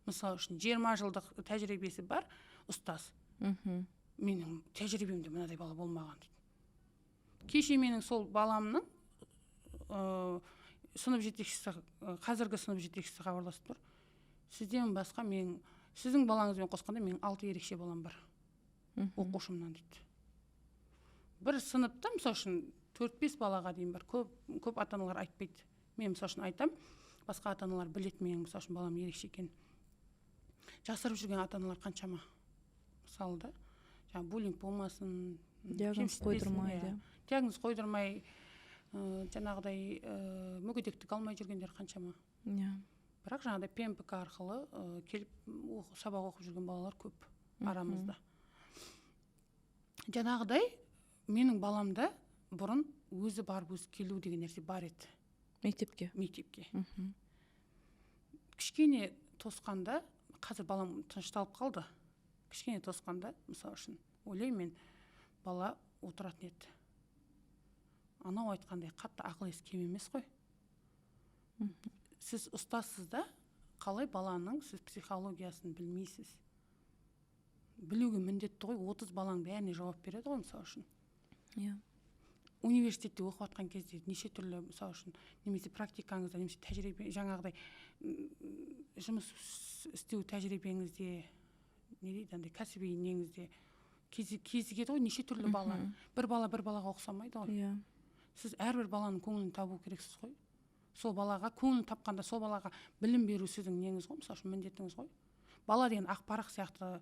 Мысалы үшін, 20 жылдық тәжірибесі бар ұстаз. Менің тәжірибемде мынадай бала болмаған дейді. Кеше менің сол баламның сынып жетекшісі, қазіргі сынып жетекшісі хабарласып тұр: сізден басқа менің, сіздің балаңызбен қосқанда, менің алты ерекше балам бар оқушымнан дейді. Бір сыныпта, мысалы үшін, төрт бес балаға дейін бар. Көп көп ата аналар айтпайды. Мен, мысалы үшін, айтам, басқа ата аналар біледі менің, мысалы үшін, балам ерекше екенін. Жасырып жүрген ата аналар қаншама, мысалы да, жаңағы буллинг болмасын, Диагноз кемсітпесін, қойдырмай, иә. Иә. Диагноз қойдырмай, жаңағыдай мүгедектік алмай жүргендер қаншама. Бірақ жаңағыдай ПМПК арқылы келіп сабақ оқып жүрген балалар көп арамызда. Жаңағыдай менің баламда бұрын өзі барып өзі келу деген нәрсе бар еді. Мектепке. Мектепке. Кішкене тосқанда, қазір балам тынышталып қалды, кішкене тосқанда, мысалы үшін, ойлаймын мен, бала отыратын еді. Анау айтқандай қатты ақыл есі кем емес қой. Сіз ұстазсыз да, қалай баланың сіз психологиясын білмейсіз? Білуге міндетті ғой, 30 баланың бәріне жауап береді ғой, мысалы үшін. Университетте оқып жатқан кезде неше түрлі, мысалы үшін, немесе практикаңызда, немесе тәжірибе, жаңағыдай жұмыс істеу тәжірибеңізде, не дейді, андай кәсіби неңізде кезігеді ғой неше түрлі бала. Бір бала бір балаға ұқсамайды ғой. Иә. Сіз әрбір баланың көңілін табу керексіз ғой. Сол балаға көңілін тапқанда, сол балаға білім беру сіздің неңіз ғой, мысалы үшін, міндетіңіз ғой. Бала деген ақ парақ сияқты,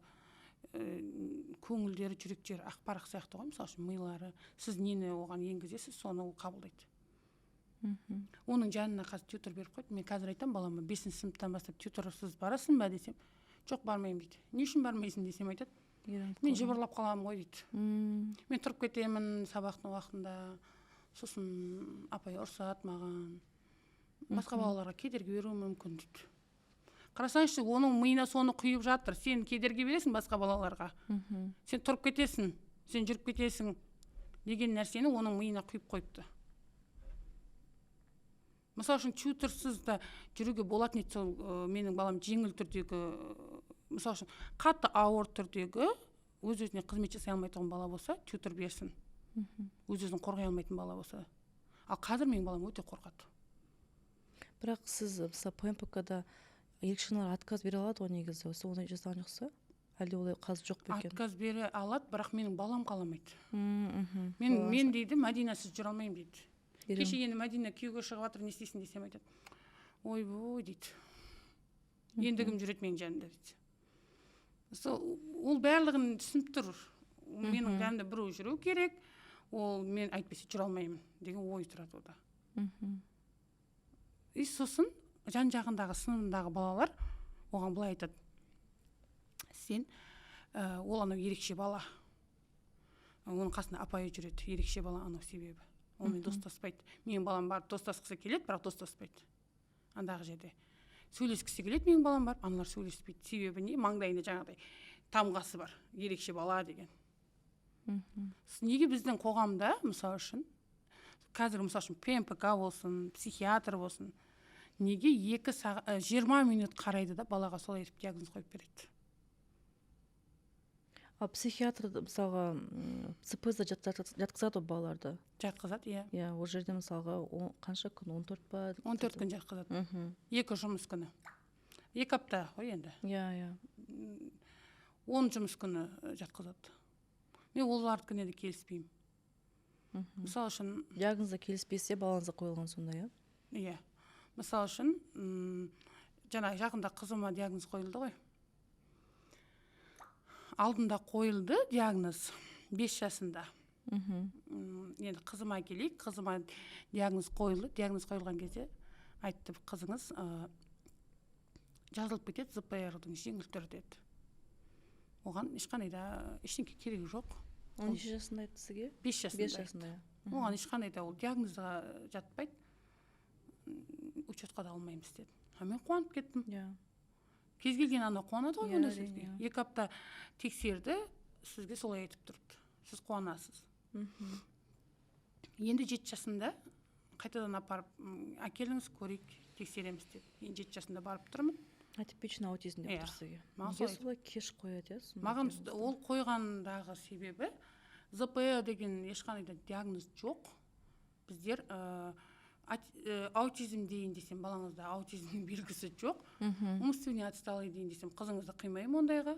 көңілдері, жүректері ақ парақ сияқты ғой, мысалы үшін, милары. Сіз нені оған енгізесіз, соны ол қабылдайды. Оның жанына қазір тьютор беріп қойды. Мен қазір айтамын балама: « 5-сыныптан бастап тьюторсыз барасың ба?» — десем, «Жоқ, бармаймын», — дейді. «Не үшін бармайсың?» — десем, айтады: Үйреніп «Мен қалған. жыбырлап қаламын ғой», — дейді. «Мен тұрып кетемін сабақтың уақытында, сосын апай ұрсады маған, басқа балаларға кедергі беруім мүмкін», — дейді. Қарасаңызшы, оның миына соны құйып жатыр: сен кедергі бересің басқа балаларға, сен тұрып кетесің, сен жүріп кетесің деген нәрсені оның миына құйып қойыпты. Мысалы үшін, тьюторсыз да жүруге болатын еді. Сол менің балам жеңіл түрдегі, мысалы үшін, қатты ауыр түрдегі, өз өзіне қызмет жасай алмайтұғын бала болса, тьютор берсін. Өз өзін қорғай алмайтын бала болса. Ал қазір менің балам өте қорқады. Бірақ сіз, мысалы, ПМПК да ерекше аналар отказ бере алады ғой негізі. Осы оны жасаған жоқсыз ба, әлде олай қазір жоқ па екен? Отказ бере алады, бірақ менің балам қаламайды. Мен Балаңыз мен дейді, Мәдинасыз жүре алмаймын дейді. Кеше енді Мәдина күйеуге шығып жатыр, не істейсің десем, айтады: «Ойбой, — дейді, — енді кім жүреді менің жанымда?» — дейді. Сол ол барлығын түсініп тұр, менің жанымда біреу жүру керек, ол мен әйтпесе жүре алмаймын деген ой тұрады онда. И сосын жан жағындағы, сыныбындағы балалар оған былай айтады: сен ол анау ерекше бала, оның қасында апайы жүреді, ерекше бала анау, себебі онымен достаспайды. Менің балам барып достасқысы келеді, бірақ достаспайды. Андағы жерде сөйлескісі келеді менің балам барып, аналар сөйлеспейді. Себебі не? Маңдайында жаңағыдай тамғасы бар, ерекше бала деген. Неге біздің қоғамда, мысалы үшін, қазір, мысалы үшін, ПМПК болсын, психиатр болсын, неге 2 сағат, 20 минут қарайды да, балаға солай етіп диагноз қойып береді? Ал психиатр, мысалға, ЦПЗ жатқызады ғой балаларды. Жатқызады, иә. Иә, ол жерде, мысалға, қанша күн, 14 па? 14 күн жатқызады. 2 жұмыс күні, 2 апта ғой енді. иә иә 10 жұмыс күні жатқызады. Мен олардікіне де келіспеймін. Мысалы үшін, Диагнозы келіспесе, балаңызға қойылған сонда, иә? Иә, мысалы үшін, жаңа жақында қызыма диагноз қойылды ғой. Алдында қойылды диагноз 5 жасында. Енді қызыма келейік. Қызыма диагноз қойылды. Диагноз қойылған кезде айтты: «Қызыңыз жазылып кетеді, ЗПР-дың жеңіл түрі», — деді. Оған ешқандай да ештеңе керегі жоқ. Ол неше жасында айтты сізге? 5 жасында. 5 жасында, иә. Оған ешқандай да, ол диагнозға жатпайды, учетқа да алмаймыз деді. А мен қуанып кеттім. Кез келген ана қуанады ғой ондай сөзге. 2 апта тексерді, сізге солай айтып тұрды, сіз қуанасыз. Енді 7 жасында қайтадан апарып, әкеліңіз, көрейік, тексереміз деді. Енді 7 жасында барып тұрмын. Атипичный аутизм деп Иә. тұр сізге. Маған Неге солай. солай кеш қояды, иә, сондай Маған диагнозды? ол қойғандағы себебі, ЗП деген ешқандай да диагноз жоқ. Біздер аутизм дейін десем, балаңызда аутизмнің белгісі жоқ. Умственный отсталый дейін десем, қызыңызды қимаймын ондайға,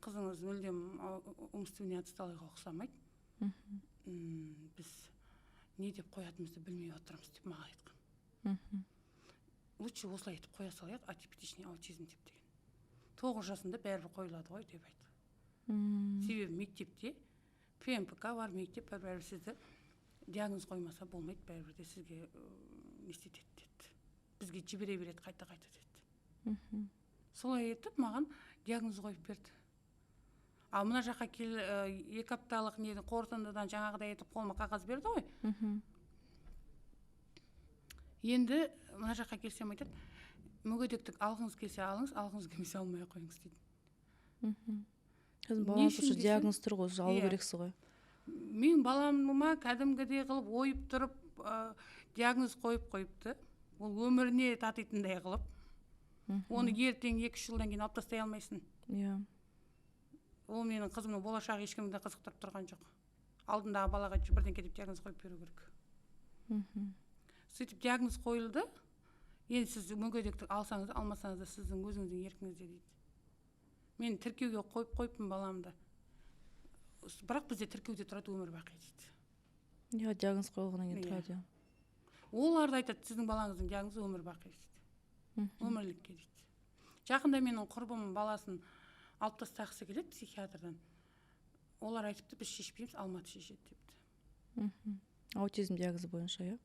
қызыңыз мүлдем умственный отсталыйға ұқсамайды. Біз не деп қоятынымызды білмей отырмыз деп маған айтқан. Лучше осылай етіп қоя салайық, атипичный аутизм деп деген. 9 жасында бәрібір қойылады ғой деп айтты. Себебі мектепте ПМПК бар, мектеп бар, бәрібір сізді диагноз қоймаса болмайды, бәрібір де сізге не істетеді деді, бізге жібере береді қайта қайта деді. Солай етіп маған диагноз қойып берді. Ал мына жаққа кел, 2 апталық неден, қорытындыдан жаңағыдай етіп қолыма қағаз берді ғой. Енді мына жаққа келсем, айтады: «Мүгедектік алғыңыз келсе, алыңыз, алғыңыз келмесе, алмай ақ қойыңыз», — дейді. Сіздің Не балаңыз үшін уже десем, диагноз тұр ғой, уже алу Иә. керексіз ғой. Менің балама кәдімгідей қылып ойып тұрып диагноз қойып қойыпты, ол өміріне татитындай қылып. Оны ертең 2-3 жылдан кейін алып тастай алмайсың. Ол менің қызымның болашағы ешкімді қызықтырып тұрған жоқ. Алдындағы балаға бірдеңке деп диагноз қойып беру керек. Сөйтіп диагноз қойылды. Енді сіз мүгедектік алсаңыз, алмасаңыз да сіздің өзіңіздің еркіңізде дейді. Мен тіркеуге қойып қойыппын баламды. Бірақ бізде тіркеуде тұрады өмір бақи дейді. Иә, диагноз қойылғаннан кейін тұрады. Олар да айтады, сіздің балаңыздың диагнозы өмір бақи дейді. Өмірлікке дейді. Жақында менің құрбым баласын алып тастағысы келеді психиатрдан. Олар айтыпты, біз шешпейміз, Алматы шешеді депті. Аутизм диагнозы бойынша, иә?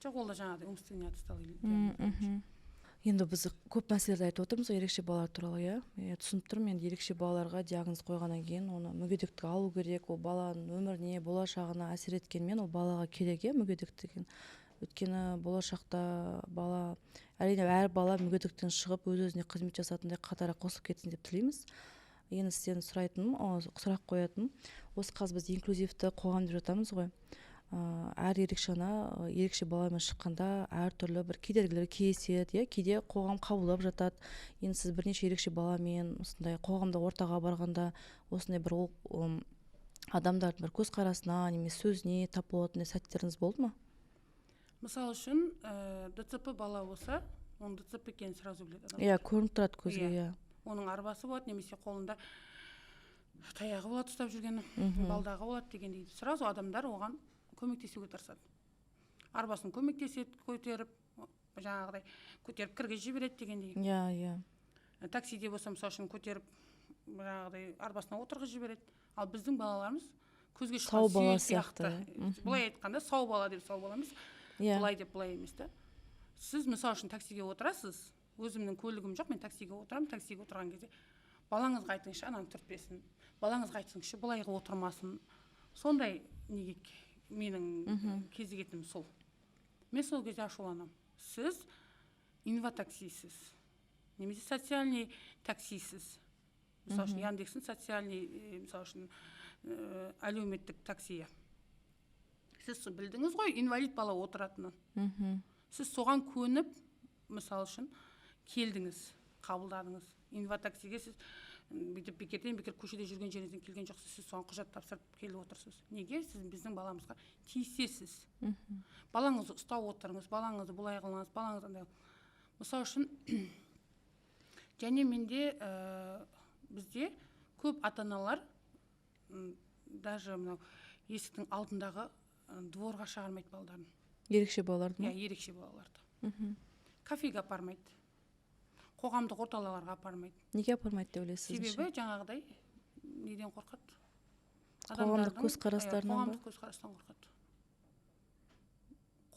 Жоқ, ол да жаңағыдай умственный отсталый диагноз бойынша. Енді біз көп мәселелерді айтып отырмыз ерекше балалар туралы, иә? Түсініп тұрмын, енді ерекше балаларға диагноз қойғаннан кейін оны мүгедектік алу керек, ол баланың өміріне, болашағына әсер еткенмен ол балаға керек, иә, мүгедектік деген. Өйткені болашақта бала, әрине әр бала мүгедектіктен шығып өз-өзіне қызмет жасатындай қатарға қосылып кетсін деп тілейміз. Енді сізден сұрайтыным, сұрақ қоятыным, осы қазір біз инклюзивті қоғам деп жатамыз ғой. Әр ерекше ана, ерекше баламен шыққанда әртүрлі бір кедергілер кездеседі, иә, кейде қоғам қабылдап жатады. Енді сіз бірнеше ерекше баламен осындай қоғамда ортаға барғанда осындай бір ол, адамдардың бір көзқарасына немесе сөзіне тап болатындай сәттеріңіз болды ма? Мысал үшін, ДЦП бала болса, оның ДЦП екенін сразу біледі адам. Иә, көрініп тұрады көзге, иә. Оның арбасы болады, немесе қолында таяғы болады ұстап жүргені, балдағы болады дегендей. Сразу адамдар оған көмектесуге тырысады. Арбасын көмектеседі, көтеріп, жаңағыдай көтеріп кіргізіп жібереді дегендей. Иә, иә. Таксиде болса, мысал үшін, көтеріп, жаңағыдай арбасына отырғызып жібереді. Ал біздің балаларымыз көзге шыққан сау бала сүйек сияқты. сияқты. Былай айтқанда сау бала деп сау бала емес, былай деп былай емес та. Сіз мысал үшін таксиге отырасыз, өзімнің көлігім жоқ, мен таксиге отырамын, таксиге отырған кезде балаңызға айтыңызшы, ананы түртпесін, балаңызға айтыңызшы, былай отырмасын. Сондай неге менің кезігетінім сол. Мен сол кезде ашуланамын. Сіз инватаксисіз, немесе социальный таксисіз. Мысал үшін, Яндекстің социальный, мысал үшін, әлеуметтік таксиі. Сіз білдіңіз ғой, инвалид бала отыратынын. Сіз соған көніп, мысал үшін, келдіңіз, қабылдадыңыз. Инватаксиге сіз бүйтіп бекерден бекер көшеде жүрген жеріңізден келген жоқсыз, сіз соған құжат тапсырып келіп отырсыз. Неге сіз біздің баламызға тиісесіз? Балаңызды ұстап отырыңыз, балаңызды бұлай қылыңыз, балаңыз андай. Мысал үшін, және менде, бізде көп ата-аналар, даже мынау есіктің алдындағы дворға шығармайды балдарын. Ерекше балаларды ма? Иә, ерекше балаларды. Кафеге апармайды. Қоғамдық орталарға апармайды. Неге апармайды деп ойлайсыз? Себебі жаңағыдай неден қорқады? Қоғамдық көзқарастарынан ба? Қоғамдық көзқарастан қорқады.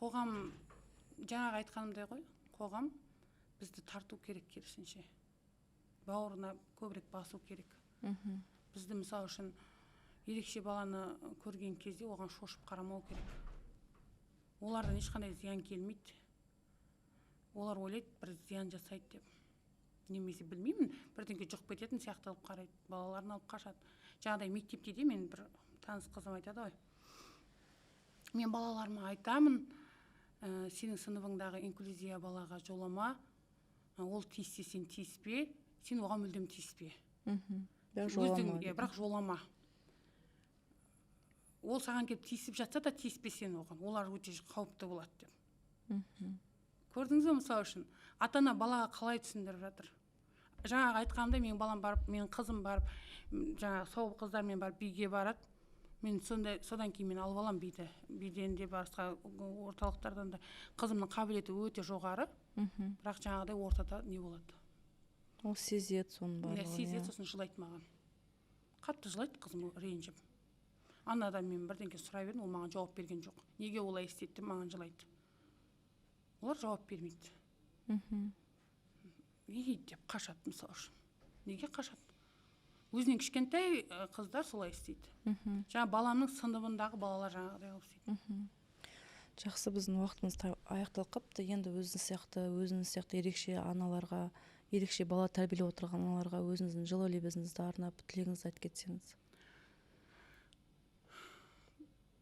Қоғам, жаңағы айтқанымдай ғой, қоғам бізді тарту керек керісінше. Бауырына көбірек басу керек. Бізді мысал үшін ерекше баланы көрген кезде оған шошып қарамау керек. Олардан ешқандай зиян келмейді. Олар ойлайды бір зиян жасайды деп. Немесе білмеймін, бірдеңке жұғып кететін сияқты алып қарайды, балаларын алып қашады. Жаңағыдай мектепте де мен бір таныс қызым айтады ғой. Мен балаларыма айтамын, сенің сыныбыңдағы инклюзия балаға жолама, ол тиіссе сен тиіспе, сен оған мүлдем тиіспе. Бірақ жолама. Бірақ жолама. Ол саған келіп тиісіп жатса да тиіспе сен оған, олар өте қауіпті болады деп. Көрдіңіз бе, мысал үшін, ата-ана балаға қалай түсіндіріп жатыр? Жаңағы айтқанымдай, менің балам барып, менің қызым барып, жаңағы сау қыздармен барып биге барады. Мен сондай, содан кейін мен алып аламын биді. Биден де басқа орталықтардан да қызымның қабілеті өте жоғары. Бірақ жаңағыдай ортада не болады? Ол сезеді соның барлығын, Иә, сезеді, сосын жылайды маған. Қатты жылайды қызым ренжіп. Анадан мен бірдеңке сұрай бердім, ол маған жауап берген жоқ. Неге олай істеді деп маған жылайды. Олар жауап бермейді. Неге деп қашады, мысал үшін. Неге қашады? Өзінен кішкентай қыздар солай істейді. Жаңа баламның сыныбындағы балалар жаңағыдай қылып істейді. Жақсы, біздің уақытымыз аяқталып қапты. Енді өзіңіз сияқты ерекше аналарға, ерекше бала тәрбиелеп отырған аналарға өзіңіздің жылы лебізіңізді арнап, тілегіңізді айтып кетсеңіз.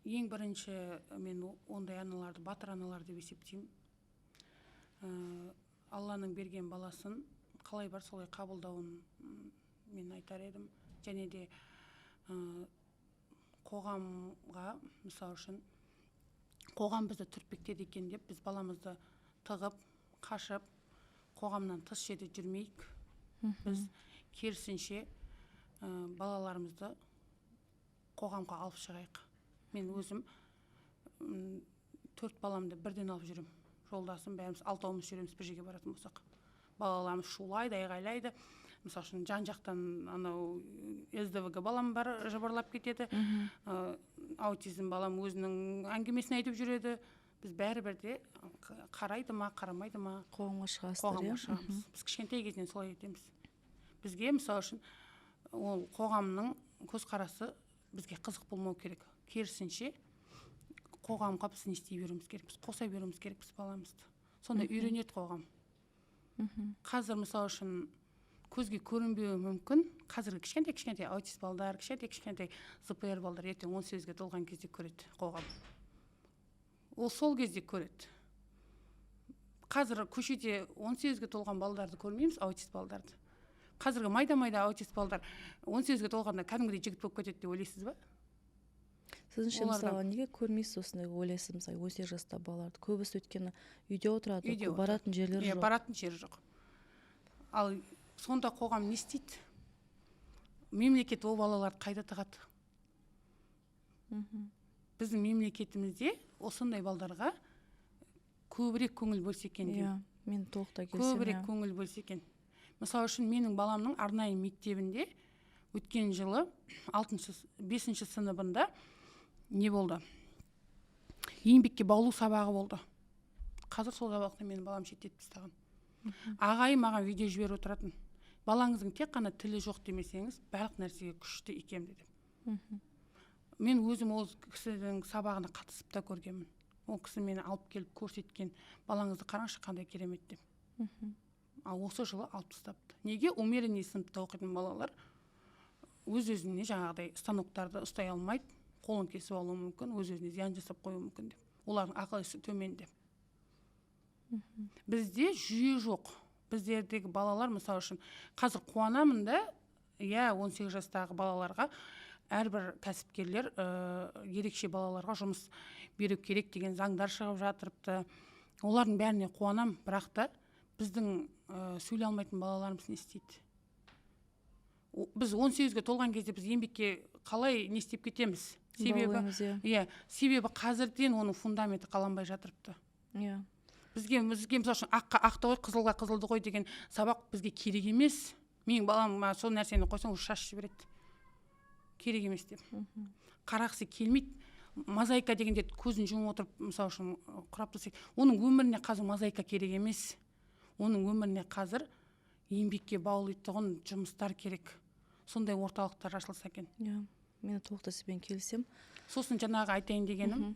Ең бірінші мен ондай аналарды батыр аналар деп есептеймін. Алланың берген баласын қалай бар солай қабылдауын мен айтар едім. Және де Қоғамға, мысалы үшін, қоғам бізді түртпектеді екен деп біз баламызды тығып, қашып, қоғамнан тыс жерде жүрмейік. Біз керісінше балаларымызды қоғамға алып шығайық. Мен өзім 4 баламды бірден алып жүремін. Жолдасым, бәріміз алтауымыз жүреміз бір жерге баратын болсақ. Балаларымыз шулайды, айғайлайды. Мысалы үшін, жан-жақтан анау СДВГ балам бар, жыбырлап кетеді. Аутизм балам өзінің әңгімесін айтып жүреді. Біз бәрібір де қарайды ма, қарамайды ма, қоғамға шығасыздар, қоғамға иә? шығамыз. Біз кішкентай кезінен солай етеміз. Бізге, мысалы үшін, ол қоғамның көзқарасы бізге қызық болмау керек. Керісінше, қоғамға біз не істей беруіміз керекпіз, қоса беруіміз керекпіз баламызды. Сонда үйренеді қоғам. Қазір, мысалы үшін, көзге көрінбеуі мүмкін. Қазіргі кішкентай кішкентай аутист балдар, кішкентай кішкентай ЗПР балдар ертең 18-ге толған кезде көреді қоғам. Ол сол кезде көреді. Қазір көшеде 18-ге толған балдарды көрмейміз, аутист балдарды. Қазіргі майда-майда аутист балдар 18-ге толғанда кәдімгідей жігіт болып кетеді деп ойлайсыз ба? Сіздің, мысалға, неге көрмейсіз осындай, ойлайсыз, мысалы, 18 жаста балаларды? Көбісі өйткені үйде отырады, үйде баратын жерлері жоқ. Иә, баратын жері жоқ. Ал сонда қоғам не істейді? Мемлекет ол балаларды қайда тығады? Біздің мемлекетімізде осындай балдарға көбірек көңіл бөлсе екен деймін. Иә, мен толықтай келісемін. Көбірек көңіл бөлсе екен. Мысалы үшін, менің баламның арнайы мектебінде өткен жылы алтыншы, бесінші сыныбында не болды? Еңбекке баулу сабағы болды. Қазір сол сабақтан менің балам шеттетіп тастаған. Ағайым маған видео жіберіп отыратын. Балаңыздың тек қана тілі жоқ демесеңіз, барлық нәрсеге күшті икемді деп. Мен өзім ол кісінің сабағына қатысып та көргенмін. Ол кісі мені алып келіп көрсеткен, балаңызды қараңызшы, қандай керемет деп. Ал осы жылы алып тастапты. Неге? Умеренный сыныпта оқитын балалар өз өзіне жаңағыдай станоктарды ұстай алмайды, қолын кесіп алуы мүмкін, өз өзіне зиян жасап қоюы мүмкін деп. Олардың ақыл есі төмен деп. Бізде жүйе жоқ. Біздердегі балалар, мысалы үшін, қазір қуанамын да, иә, 18 жастағы балаларға әрбір кәсіпкерлер ерекше балаларға жұмыс беру керек деген заңдар шығып жатырыпты. Олардың бәріне қуанам, бірақ та біздің сөйлей алмайтын балаларымыз не істейді? Біз 18-ге толған кезде біз еңбекке қалай не істеп кетеміз? Себебі иә. Иә, себебі қазірден оның фундаменті қаланбай жатырыпты. Иә. Бізге, мысалы үшін, аққа ақты қой, қызылға қызылды қой деген сабақ бізге керек емес. Менің балам сол нәрсені қойсаң, уже шашып жібереді. Керек емес деп. Қарағысы келмейді. Мозаика дегенде көзін жұмып отырып, мысалы үшін, құрап тастайды. Оның өміріне қазір мозаика керек емес. Оның өміріне қазір еңбекке баулитұғын жұмыстар керек. Сондай орталықтар ашылса екен. Иә, мен толықтай сізбен келісемін. Сосын жаңағы айтайын дегенім,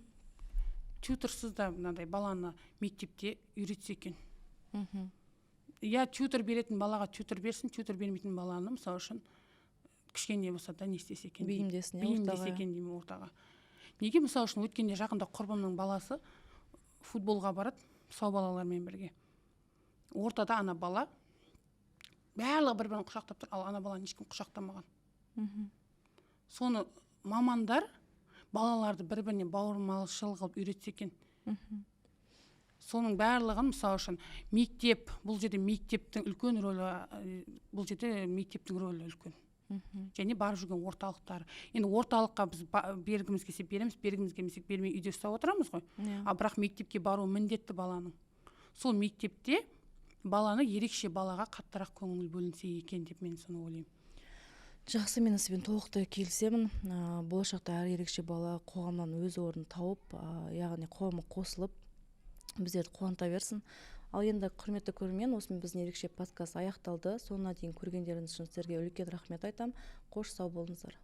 тьюторсыз да мынандай баланы мектепте үйретсе екен. Иә, тьютор беретін балаға тьютор берсін, тьютор бермейтін баланы, мысалы үшін, кішкене болса да не істесе екен деймін. Бейімдесін, иә, бейімдесе ортаға. екен деймін ортаға. Неге, мысалы үшін, өткенде жақында құрбымның баласы футболға барады сау балалармен бірге. Ортада ана бала, барлығы бір бірін құшақтап тұр, ал ана баланы ешкім құшақтамаған. Соны мамандар балаларды бір біріне бауырмалшыл қылып үйретсе екен. Соның барлығын, мысалы үшін, мектеп, бұл жерде мектептің үлкен рөлі, бұл жерде мектептің рөлі үлкен. Және барып жүрген орталықтар. Енді орталыққа біз бергіміз келсе береміз, бергіміз келмесе бермей үйде ұстап отырамыз ғой. А бірақ мектепке бару міндетті баланың. Сол мектепте баланы ерекше балаға қаттырақ көңіл бөлінсе екен деп мен соны ойлаймын. Жақсы, мен сізбен толықтай келісемін. Болашақта әр ерекше бала қоғамнан өз орнын тауып, яғни қоғамға қосылып, біздерді қуанта берсін. Ал енді, құрметті көрермен, осымен біздің ерекше подкаст аяқталды. Соңына дейін көргендеріңіз үшін сіздерге үлкен рахмет айтамын. Қош, сау болыңыздар.